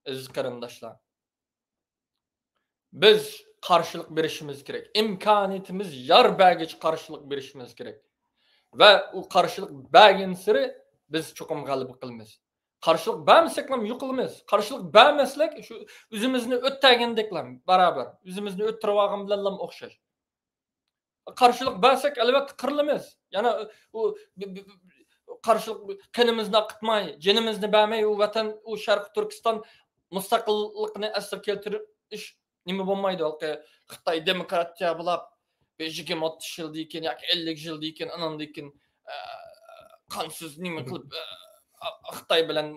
ئەزىز قېرىنداشلار. بىز قارشىلىق بېرىشىمىز كېرەك. ئىمكانىيىتىمىز يار بەرگۈچە قارشىلىق بېرىشىمىز كېرەك. ۋە ئۇ قارشىلىق بەرگەنسېرى بىز چوقۇم غەلىبە قىلىمىز. قارشىلىق بەرمىسەكلا يوقىلىمىز. قارشىلىق بەرمەسلىك شۇ ئۆزىمىزنى ئۆلتۈرگەندەكلا بارابەر. ئۆزىمىزنى ئۆلتۈرۈۋالغان بىلەنلا ئوخشاش. قارشىلىق بەرسەك، ئەلۋەتتە قىرىلىمىز. يەنە ئۇ ب-، ب-، ب-، قارشىلىق، قېنىمىزنى ئاقىتماي، جېنىمىزنى بەرمەي، ئۇ ۋەتەن، ئۇ شەرقىي تۈركىستان مۇستەقىللىقىنى ئەسلىگە كەلتۈرۈش نېمە بولمايدۇ. ھېلىقى خىتاي دېموكراتىيە بولاپ، بىر يىگىرمە ئوتتۇز يىلدىن كېيىن ياكى ئەللىك يىلدىن كېيىن، ئاناندىن كېيىن، ئە، قانسىز نېمە قىلىپ، ئە، خىتاي بىلەن،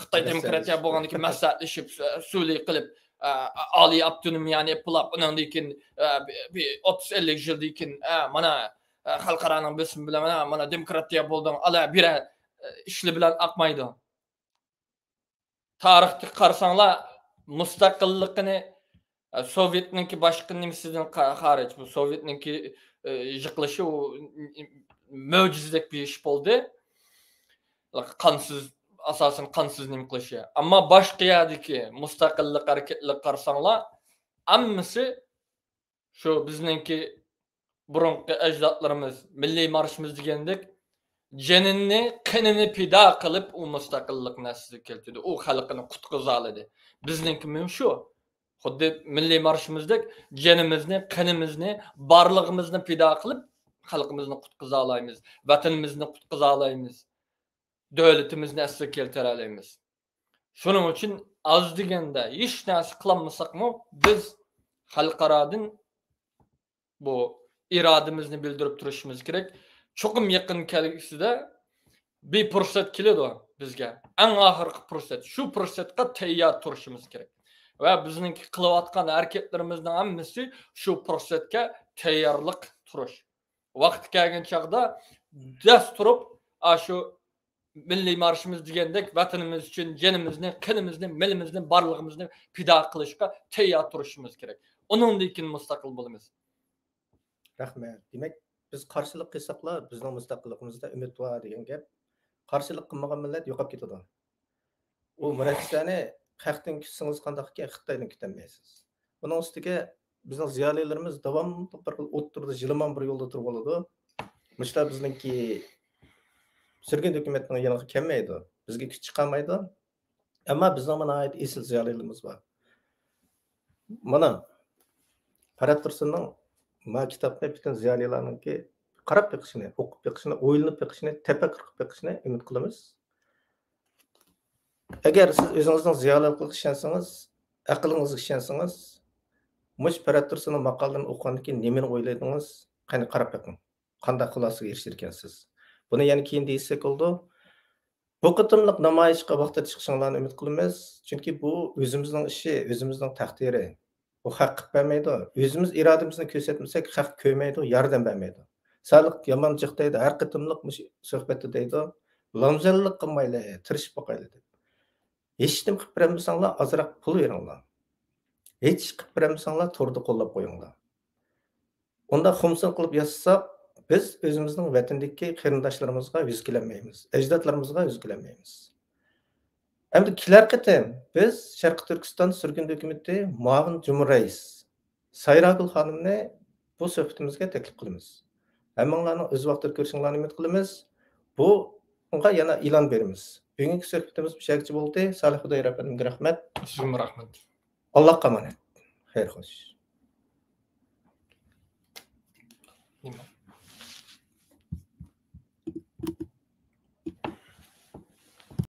خىتاي دېموكراتىيە بولغاندىن كېيىن مەسلىھەتلىشىپ، سۇلھى قىلىپ، ئالىي ئاپتونومىيەنى پۇلاپ، ئۇنىڭدىن كېيىن بىر ئوتتۇز ئەللىك يىلدىن كېيىن مانا خەلقئارانىڭ بېسىمى بىلەن مانا، مانا دېموكراتىيە بولدۇڭ، ئالا بىرە ئىشلار بىلەن ئاقمايدۇ. تارىختىن قارىساڭلار، مۇستەقىللىقىنى، ئە، سوۋېتنىڭكى باشقا نېمىسىدىن قا-، خارىج، بۇ سوۋېتنىڭكى، ئە، يىقىلىشى، ئۇ مۆجىزىدەك بىر ئىش بولدى. قانسىز، ئاساسەن قانسىز نېمە قىلىشى. ئەمما باشقا يەردىكى مۇستەقىللىق ھەرىكەتلىرىگە قارىساڭلار، ھەممىسى شۇ بىزنىڭكى بۇرۇنقى ئەجدادلىرىمىز مىللىي مارشىمىز دېگەندەك جېنىنى، قېنىنى پىدا قىلىپ ئۇ مۇستەقىللىقنى ئەسلىگە كەلتۈردى. ئۇ خەلقىنى قۇتقۇزالىدى. بىزنىڭكىمۇ شۇ. خۇددى مىللىي مارشىمىزدەك جېنىمىزنى، قېنىمىزنى، بارلىقىمىزنى پىدا قىلىپ خەلقىمىزنى قۇتقۇزالايمىز، ۋەتىنىمىزنى قۇتقۇزالايمىز، دۆلىتىمىزنى ئەسلىگە كەلتۈرەلەيمىز. شۇنىڭ ئۈچۈن ئاز دېگەندە ھېچ نەرسە قىلالمىساقمۇ، بىز خەلقئارادىن بۇ ئىرادىمىزنى بىلدۈرۈپ تۇرۇشىمىز كېرەك. چوقۇم يېقىن كەلگۈسىدە بىر پۇرسەت كېلىدۇ بىزگە. ئەڭ ئاخىرقى پۇرسەت. شۇ پۇرسەتقا تەييار تۇرۇشىمىز كېرەك. ۋە بىزنىڭكى قىلىۋاتقان ھەرىكەتلىرىمىزنىڭ ھەممىسى شۇ پۇرسەتكە تەييارلىق تۇرۇش. ۋاقتى كەلگەن چاغدا دەس تۇرۇپ، ئاشۇ مىللىي مارشىمىز دېگەندەك ۋەتىنىمىز ئۈچۈن جېنىمىزنى، قېنىمىزنى، مېلىمىزنى، بارلىقىمىزنى پىدا قىلىشقا تەييار تۇرۇشىمىز كېرەك. ئۇنىڭدىن كېيىن مۇستەقىل بولىمىز. رەھمەت. دېمەك، بىز قارشىلىق قىلساقلا، بىزنىڭ مۇستەقىللىقىمىزدا ئۈمىد بار دېگەن گەپ. قارشىلىق قىلمىغان مىللەت يوقاپ كېتىدۇ. ئۇ مۇرەسسەنى خەقتىن كۈتسىڭىز قانداقكەن، خىتايدىن كۈتەلمەيسىز. بۇنىڭ ئۈستىگە بىزنىڭ زىيالىيلىرىمىز داۋاملىق بىر خىل ئوتتۇرىدا، يىلىمان بىر يولدا تۇرۇۋالىدۇ. مۇشۇلار بىزنىڭكى سۈرگۈن ھۆكۈمەتنىڭ يېنىغا كەلمەيدۇ، بىزگە كۈچ چىقارمايدۇ. ئەمما بىزنىڭمۇ ناھايىتى ئېسىل زىيالىيلىرىمىز بار. مانا، پەرھات تۇرسۇننىڭ ما كىتابنى پۈتۈن زىيالىيلارنىڭكى قاراپ بېقىشىنى، ئوقۇپ بېقىشىنى، ئويلىنىپ بېقىشىنى، تەپەككۇر قىلىپ بېقىشىنى ئۈمىد قىلىمىز. ئەگەر سىز ئۆزىڭىزنىڭ زىيالىيلىقىغا ئىشەنسىڭىز، ئەقلىڭىزگە ئىشەنسىڭىز، مۇشۇ پەرھات تۇرسۇننىڭ ماقالىلىرىنى ئوقۇغاندىن كېيىن نېمىنى ئويلايدىڭىز؟ قېنى قاراپ بېقىڭ. قانداق خۇلاسىگە ئېرىشىدىكەنسىز؟ بۇنى يەنە كېيىن دېيىشسەك بولىدۇ. بۇ قېتىملىق نامايىشقا ۋاقتىدا چىقىشىڭلارنى ئۈمىد قىلىمىز. چۈنكى بۇ ئۆزىمىزنىڭ ئىشى، ئۆزىمىزنىڭ تەقدىرى. بۇ خەق قىلىپ بەرمەيدۇ. ئۆزىمىز ئىرادىمىزنى كۆرسەتمىسەك، خەق كۆرمەيدۇ، ياردەم بەرمەيدۇ. سالىق يامان جىق دەيدۇ، ھەر قېتىملىق مۇشۇ سۆھبەتتە دەيدۇ، لامزەللىك قىلمايلى، تىرىشىپ باقايلى دەپ. ھېچنېمە قىلىپ بېرەلمىسەڭلار، ئازراق پۇل بېرىڭلار. ھېچ ئىش قىلىپ بېرەلمىسەڭلار، توردا قوللاپ قويۇڭلار. ئۇنداق خۇمسىن قىلىپ ياشىساق، بىز ئۆزىمىزنىڭ ۋەتىنىدىكى قېرىنداشلىرىمىزغا يۈز كېلەلمەيمىز، ئەجدادلىرىمىزغا يۈز كېلەلمەيمىز. ئەمدى كېلەر قېتىم بىز شەرقىي تۈركىستان سۈرگۈن ھۆكۈمىتى مۇئاۋىن جۇمھۇر رەئىس سايراگۈل خانىمنى بۇ سۆھبىتىمىزگە تەكلىپ قىلىمىز. ھەممىڭلارنىڭ ئۆز ۋاقتىدا كۆرۈشۈڭلارنى ئۈمىد قىلىمىز. بۇنىڭغا يەنە ئېلان بېرىمىز. بۈگۈنكى سۆھبىتىمىز مۇشۇ يەرگىچە بولدى. سالىھ خۇدايار ئەپەندىمگە رەھمەت. سىزگىمۇ رەھمەت. ئاللاھقا ئامانەت. خەير خوش.